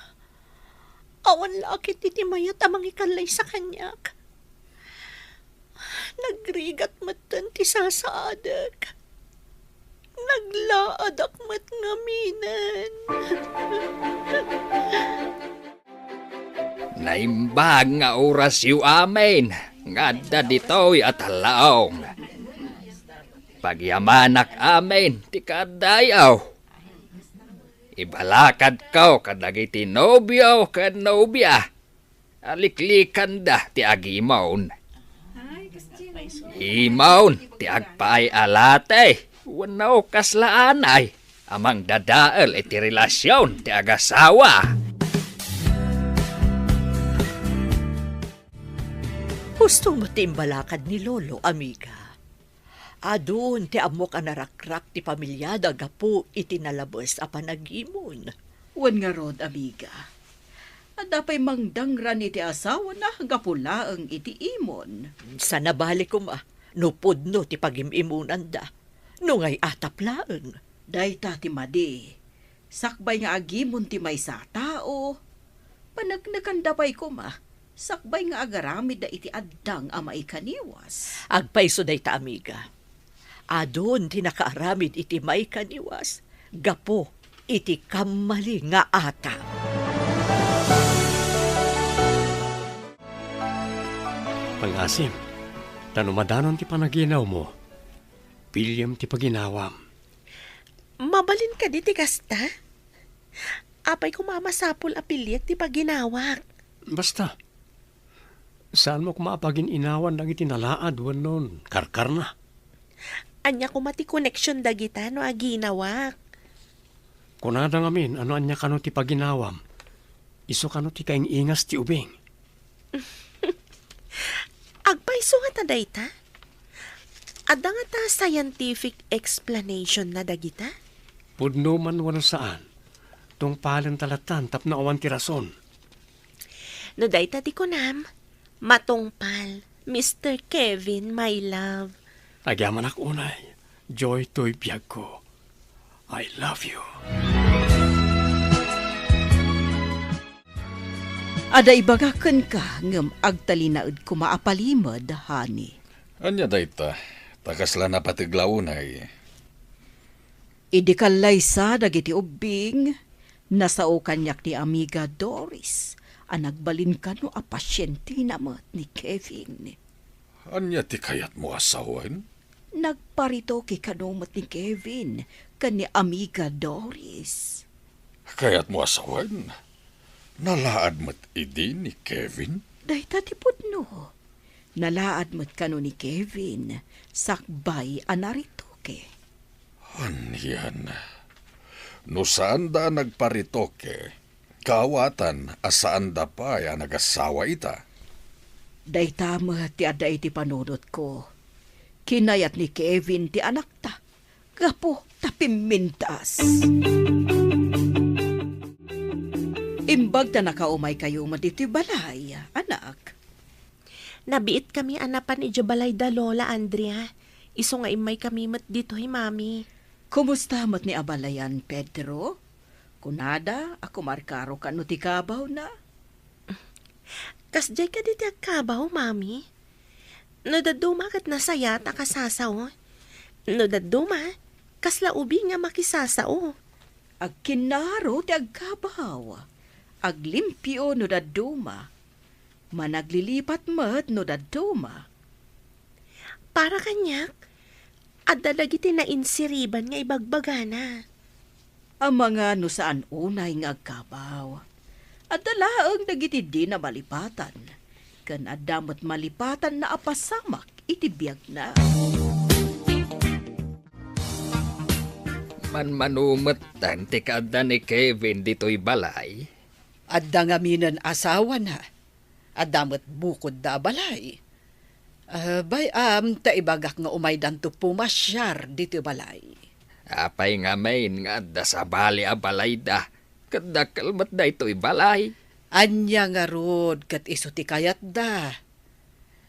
awan la a ketdi ti mayat a mangikallaysa kaniak. Nagrigat metten ti sasaadek. Naglaadak met ngaminen. Naimbag nga orasyo amin nga adda ditoy a talaong. Pagyamanak amin ti kaaddayo. Ibalakadko kadagiti nobio ken nobia a liklikanda ti agimon. Imon ti agpaay a lati wenno kasla anay a mangdadael iti relasion ti agasawa. Husto met ti imbalakad ni Lolo, amiga. Adun ti ammok a narakrak ti pamiliada gapu iti nalabes a panagimon. Wen ngarud, amiga, adda pay mangdangran iti asawana gapu laeng iti imon. Sa nabali koma no pudno ti pagim-imonanda, no ngay-atap laeng. Dayta ti madi, sakbay nga agimon ti maysa a tao, paneknekanda pay koma, sakbay nga agaramidda iti addang a maikaniwas. Agpayso dayta, amiga. Adun ti nakaaramid iti maikaniwas gapu iti kammali nga atap. Pangasim, ta no madanon ti panaginawmo, piliem ti paginawam. Mabalin kadi ti kasta? Apay koma a masapul a piliek ti paginawak? Basta, saanmo koma a pagin-inawan dagiti nalaad wenno karkarna. Ania koma ti koneksion dagita no aginawak? Kunada ngamin a no ania kano ti paginawam, isu kano ti kaing-ingas ti ubing. Agpayso ngata dayta? Adda ngata scientific explanation na dagita? Pudno man wenno saan, tungpalenta lattan tapno awan ti rason. No dayta ti kunam, matungpal, Mister Kevin, my love. Agyamanak unay, Joy toy biagko. I love you. Adda ibagak kenka, ngem agtalinaed koma a palimed, honey. Ania dayta? Ta kasla napateg la unay. Idi kallaysa dagiti ubbing, nasao kaniak ni amiga Doris a nagbalin kano a pasientena met ni Kevin. Ania ti kayatmo a sawen? Nagparitoke kano met ni Kevin ken ni amiga Doris. Kayatmo a sawen? Nalaad met idi ni Kevin? Dayta ti pudno. Nalaad met kano ni Kevin sakbay a naritoke. Anian? No saanda a nagparitoke, kaawatan a saanda pay a nagasawa ita. Dayta met ti adda iti panunotko. Kinayat ni Kevin ti anakta gapu ta pimmintas. Imbag ta nakaumaykayo met ditoy balay, anak. Nabiitkami a napan idiay balay da Lola Andrea. Isu nga immaykami met ditoy, Mami. Kumusta met ni abalayan, Pedro? Kunada a kumarkaro kano ti kabawna? Kasdiay kadi ti agkabaw, Mami? No dadduma ket nasayat a kasasao. No dadduma, kasla ubing a makisasao. Agkinnaro ti agkabaw. Aglimpio no dadduma. Managlilipat met no dadduma. Para kaniak, adda dagiti nainsiriban nga ibagbagana. Amangan no saan unay nga agkabaw. Adda laeng dagiti dina malipatan, ken adda met malipatanna a pasamak iti biagna. Manmano metten ti kaadda ni Kevin ditoy balay? Adda ngaminen asawana. Adda met bukodda a balay. Ah, bay-am ta ibagak nga umaydanto pumasiar ditoy balay. Apay ngamin nga adda sabali a balayda, ket dakkel met daytoy balay? Ania ngarud ket isu ti kayatda?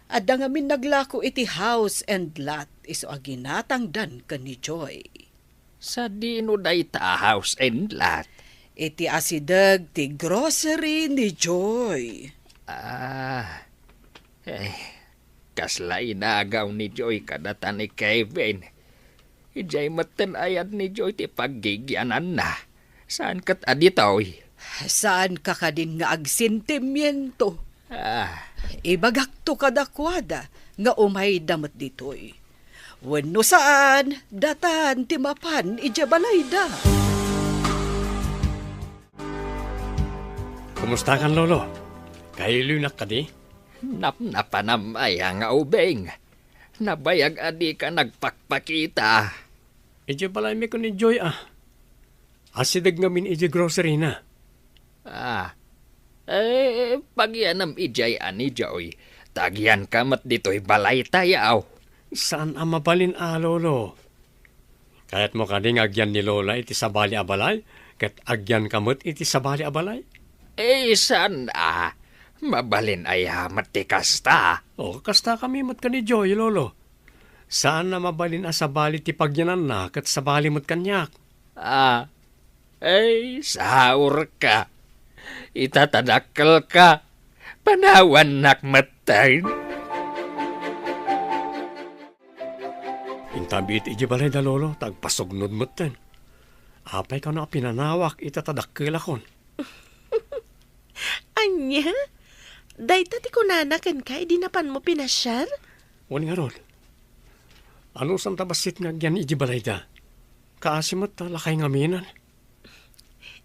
Adda ngamin naglako iti house and lot isu a ginatangdan ken ni Joy. Sadino dayta a house and lot? Iti asideg ti grocery ni Joy. Ah, eh, kasla inagaw ni Joy kadata ni Kevin. Idiay metten ayat ni Joy ti paggigiananna. Saan ket a ditoy? Saanka kadin nga agsentimiento? Ah. Ibagakto kadakuada nga umayda met ditoy. Wenno saan, datan ti mapan idiay balayda. Kumustakan, Lolo? Kailunak kadi? Napnapanam aya nga ubing? Nabayag a dika nagpakpakita. Idiay balaymi ken ni Joy a. Asideg ngamin idiay grocery na. Ah. Eh, pagianam idiay a ni Joy. Ta agyanka met ditoy balaytayo. Saan a mabalin a, Lolo. Kayatmo kadi nga agyan ni Lola iti sabali a balay, ket agyanka met iti sabali a balay? Eh, saan a. Mabalin aya met ti kasta? O, kasta kami met ken ni Joy, Lolo. Saan a mabalin a sabali ti pagyananna ket sabali met kaniak. Ah, ay, saurka. Ita ta dakkelka, panawannak metten. Intabiit iti balay da lolo, ta agpasugnod metten. Apay kano a pinanawak ita ta dakkelakon? Ania? Dayta ti kunana kenka idi napanmo pinasiar? Wen ngarud, anusan ta bassit nga agyan iti balayda. Kaasi met ta lakay ngamin.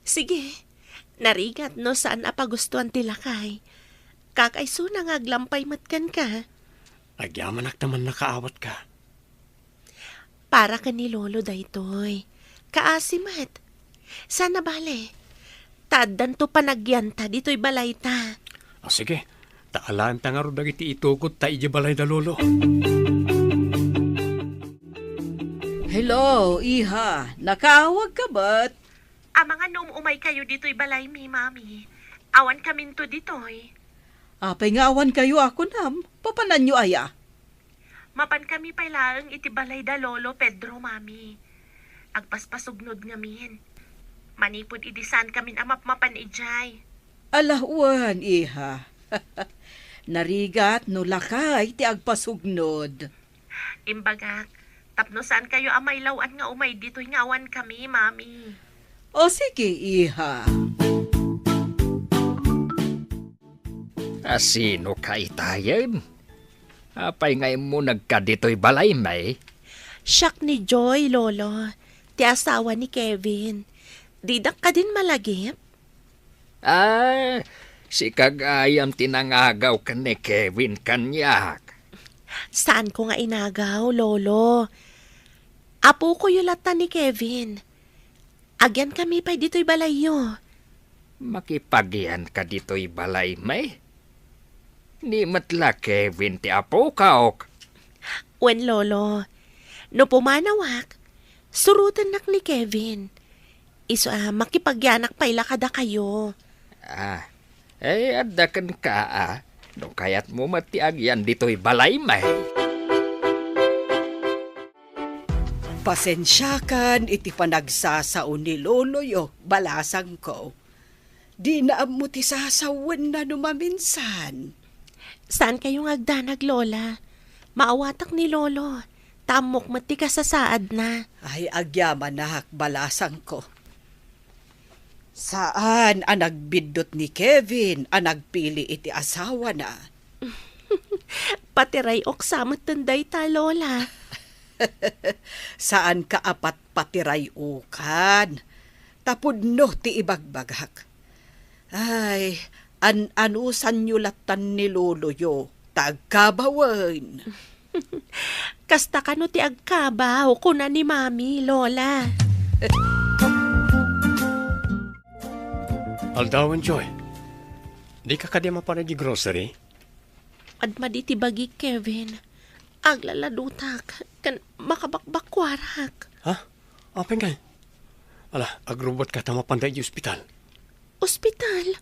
Sige, narigat no saan a pagustuan ti lakay. Kakaisuna nga aglampay met kenka. Agyamanak ta mannakaawatka. Para ken ni Lolo daytoy. Kaasi met. Sana bale. Ta addanto panagyanta ditoy balayta. Ah, sige. Ta alaenta ngarud dagiti itugod ta idiay balay da Lolo. Hello, iha. Nakaawag ka bat? Amangan no um-umay kayo ditoy balay mi, Mami. Awan kaminto ditoy. Apay nga awan kayo a kunam? Papananyo aya? Mapan kami pay laeng iti balay da Lolo Pedro, Mami. Agpaspasugnod ngamin. Manipud idi saan kamin a mapmapan idiay. Ala wen, iha. Narigat no lakay ti agpasugnod. Imbagak, tapno saan kayo a mailaw-an nga umay ditoy nga awan kami, Mami. O sige, iha. A sino ka itayen? Apay nga immunagka ditoy balay, may? Siak ni Joy, Lolo, ti asawa ni Kevin. Didak kadin malagip? Ah, sika gayam ti nangagaw ken ni Kevin kaniak. Saanko nga inagaw, Lolo. Apokoyo latta ni Kevin. Agyan kami pay ditoy balayyo. Makipagyan ka ditoy balay, may? Ni met la Kevin ti apokak. Wen, Lolo. No pumanawak, surotennak ni Kevin. Isu a makipagyanak pay la kadakayo. Ah, eh, adda kenka, a. No kayatmo met ti agyan ditoy balay, may. Pasensiakan iti panagsasao ni loloyo, balasangko. Dina ammo ti sasawenna no maminsan. Saan kayo nga agdanag, Lola? Maawatak ni Lolo. Ta ammok met ti kasasaadna. Ay, agyamanak, balasangko. Saan a nagbiddut ni Kevin a nagpili iti asawana. Patiray-ok sa metten dayta, Lola. Saanka a patpatiray-okan. Ta pudno ti ibagbagak. Ay, an-anusanyo lattan ni loloyo, ta agkabawen. Kasta kano ti agkabaw, kuna ni Mami, Lola. Aldawen, Joy. Dika kadi mapan iti grocery? Admadi ti bagik, Kevin. Aglaladutak ken makabakbakkuarak. Ha? Apay ngay? Ala, agrubotka ta mapanda iti ospital. Ospital?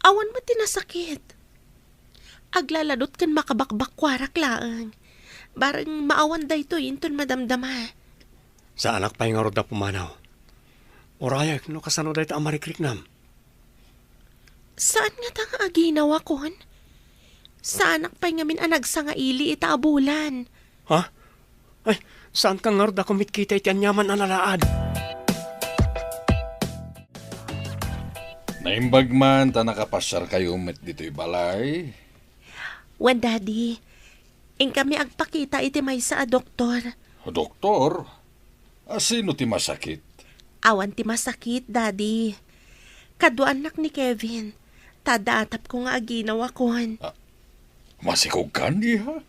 Awan met ti nasakit. Aglaladut ken makabakbakkuarak laeng. Bareng maawan daytoy inton madamdama. Saanak pay ngarud a pumanaw. Urayek no kasano dayta a marikriknam. Saan ngata nga aginawakon? Saanak pay ngamin a nagsangaili ita a bulan. Ha? Ay, saanka ngarud a kumitkita iti aniaman a nalaad? Naimbag man ta nakapasiarkayo met ditoy balay. Wen, Daddy. Inkami agpakita iti maysa a doktor. Doktor? A sino ti masakit? Awan ti masakit, Daddy. Kaduaannak ni Kevin. Ta adda atapko nga aginawakon. Ah, masikogkan, iha?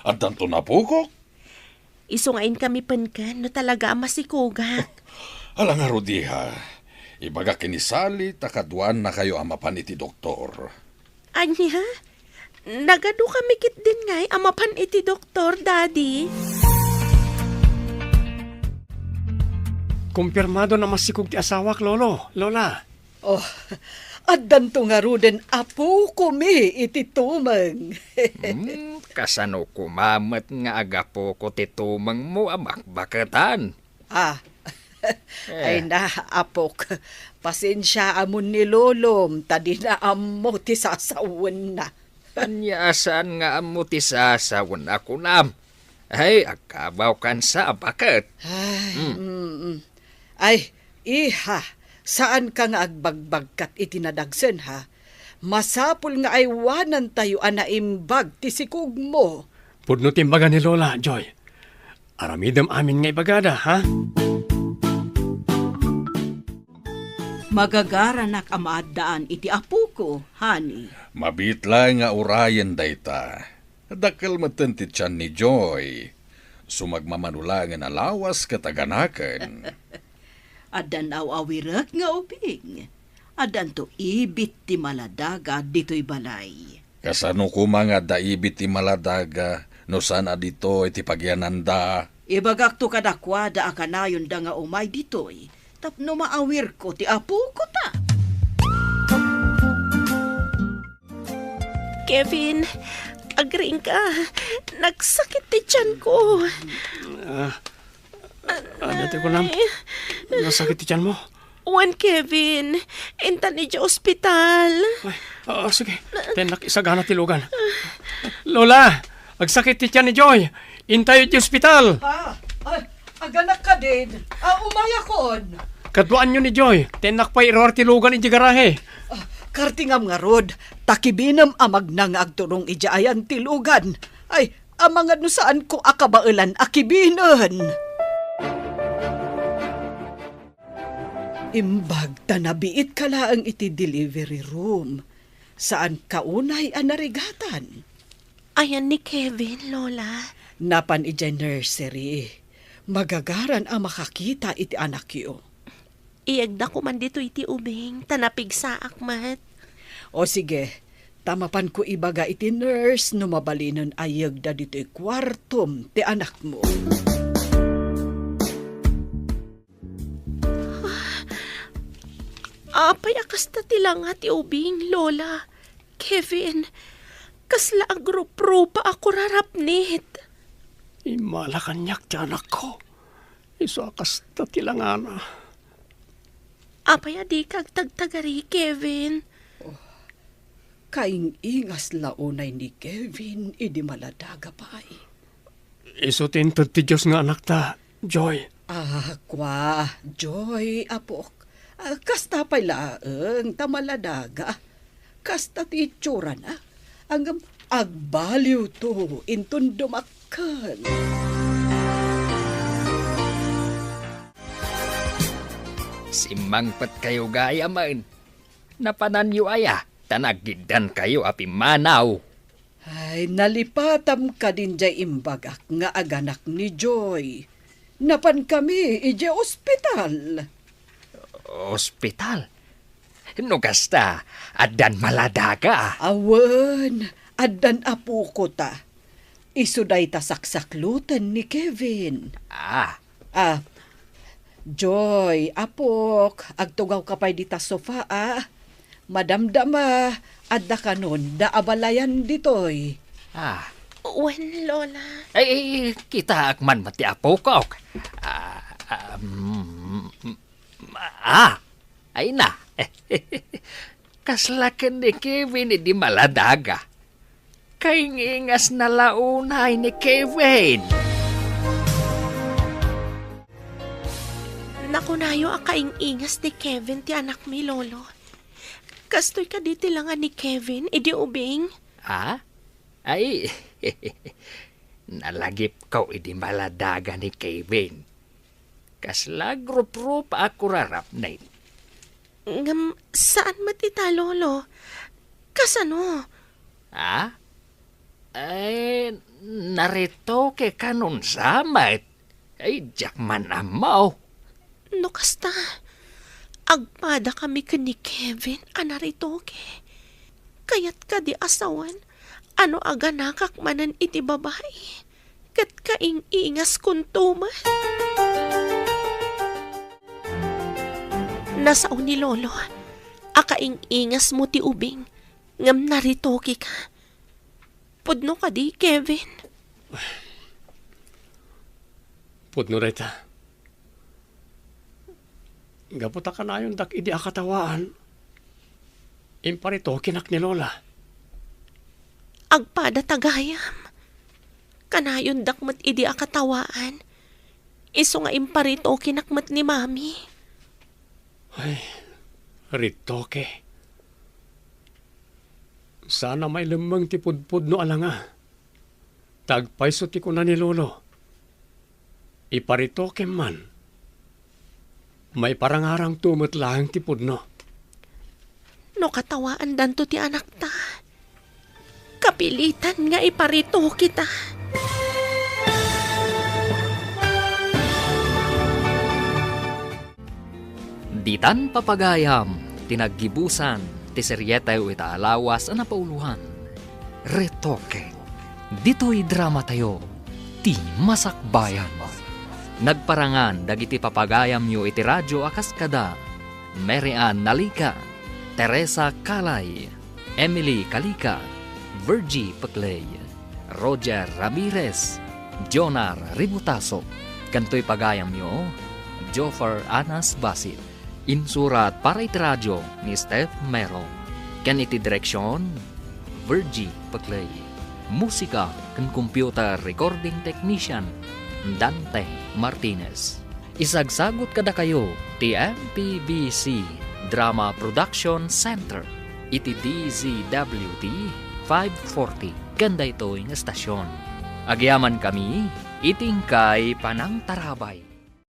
Addanto napukok? Isu nga inkami penken no talaga a masikogak. Ala ngarud, iha. Ibagak ken ni Sally ta kaduaannakayo a mapan iti doktor. Ania? Nagadu kami ketdin ngay a mapan iti doktor, Daddy? Kumpirmado a masikog ti asawak, Lolo, Lola. Oh, addanto ngaruden a pukomi iti tumeng. Hmm, kasano koma met nga agapoko ti tumengmo a bakbaketan? Ah, Ay na, apok. Pasensiaamon ni lolom, ta dina ammo ti sasawenna. Ania a saan nga ammo ti sasawen a kunam? Ay, agkabawkan sa a baket. Ay, Hmm. mm, mm. Ay, iha, saanka nga agbagbagkat iti nadagsen, ha? Masapul nga aywanantayo a naimbag ti sikugmo. Pudno ti imbaga ni Lola, Joy. Aramidem amin nga ibagada, ha? Magagaranak a maaddaan iti apoko, honey. Mabiit laeng nga urayen dayta. Dakkel metten ti tian ni Joy. Sumagmamano laengen a lawas ket aganaken. Addan aw-awirek nga ubing. Addanto ibit ti maladaga ditoy balay. Kasano koma nga adda ibit ti maladaga no saan a ditoy ti pagyananda? Ibagakto kadakuada a kanayonda nga umay ditoy tapno maawirko ti apokota. Kevin, agriingka. Nagsakit ti tianko. Ah, ano ti kunam? Ay. Nasakit ti tianmo? Wen, Kevin. Intan idiay ospital. Ay, ah, sige. Tennak isagana ti lugan. Lola, agsakit ti tian ni Joy. Intayo idiay ospital. Ah, ay, aganak kadin. Ah, umayakon. Kaduaanyo ni Joy. Tennak pay iruar ti lugan idiay garahe. Ah, kartingam ngarud. Ta kibinem a magna nga agturong idiay ayan ti lugan. Ay, amangan no saanko a kabaelan a kibinen. Imbag ta nabiitka laeng iti delivery room. Saanka unay a narigatan. Ayan ni Kevin, Lola. Napan idiay nursery. Magagaran a makakita iti anakyo. Iyegdako man ditoy ti ubing, ta napigsaak met. O sige, ta mapanko ibaga iti nurse no mabalinen a iyegda ditoy kuartom ti anakmo. Apay a kasta ti langa ti ubing, Lola? Kevin, kasla agruprupa a kurarapnit. Immala kaniak ti anakko. Isu a kasta ti langana. Apay a dika agtagtagari, Kevin? Oh, kaing-ingas la unay ni Kevin idi maladaga pay. Isu ti inted ti Dios nga anakta, Joy. Ah, kua, Joy, apok. Ah, kasta pay laeng ta maladaga. Kasta ti itsurana. Ngem agbaliwto inton dumakkel. Simmangpetkayo gayamen. Napananyo aya, ta nagiddankayo a pimmanaw. Ay, nalipatam kadin diay imbagak nga aganak ni Joy. Napankami idiay ospital. Ospital? No kasta, addan maladaga? Awan, addan apokota. Isu dayta saksakloten ni Kevin. Ah. Ah, Joy, apok, agtugawka pay dita sofa, a. Madamdama, adda kanon da abalayan ditoy. Ah. Wen, Lola. Ay, ay, kitaak man met ti apok. Ah, ah, mm, mm, ah, ay na. Kasla ken ni Kevin idi maladaga. Kaing-ingasna la unay ni Kevin. Nakunayo a kaing-ingas ni Kevin ti anakmi, Lolo. Kastoy kadi ti langa ni Kevin idi ubing? Ha? Ay, nalagipko idi maladaga ni Kevin. Kasla agruprupa a kurarapnit. Ngem saan met ita, Lolo. Kasano? Ha? Ay, naritoke kanon sa met. Ay, diak man ammo. No kasta, agpadakami ken ni Kevin a naritoke. Kayat kadi a sawen a no aganakak manen iti babai, ket kaing-ingaskonto met. Nasao ni Lolo a kaing-ingasmo ti ubing ngem naritokeka. Pudno kadi, Kevin? Pudno dayta. Gapu ta kanayondak idi a katawaan, imparitokenak ni Lola. Agpada ta gayam. Kanayondak met idi a katawaan. Isu nga imparitokenak met ni Mami. Ay, retoke. Sana mailemmeng ti pudpudno a langa. Ta agpayso ti kuna ni Lolo. Iparitokem man. Maiparangarangto met laeng ti pudno. No katawaandanto ti anakta, kapilitan nga iparitoketa. Ditan papagayam ti naggibusan ti serietew ita a lawas a napauloan, Retoke. Ditoy dramatayo, ti masakbayan. Nagparangan dagiti papagayamyo iti radyo a kas kada Mary Ann Nalica, Teresa Calay, Emily Calica, Virgie Peclay, Roger Ramirez, Jonar Ributaso, ken toy pagayamyo, Joffer Anas Basil. Insurat para iti radyo ni Steph Mero, ken iti direksion, Virgie Peclay. Musika ken computer recording technician, Dante Martinez. Isagsagut kadakayo ti M P B C Drama Production Center iti D Z W T five forty ken daytoy nga estasyon. Agyamankami iti inkay panangtarabay.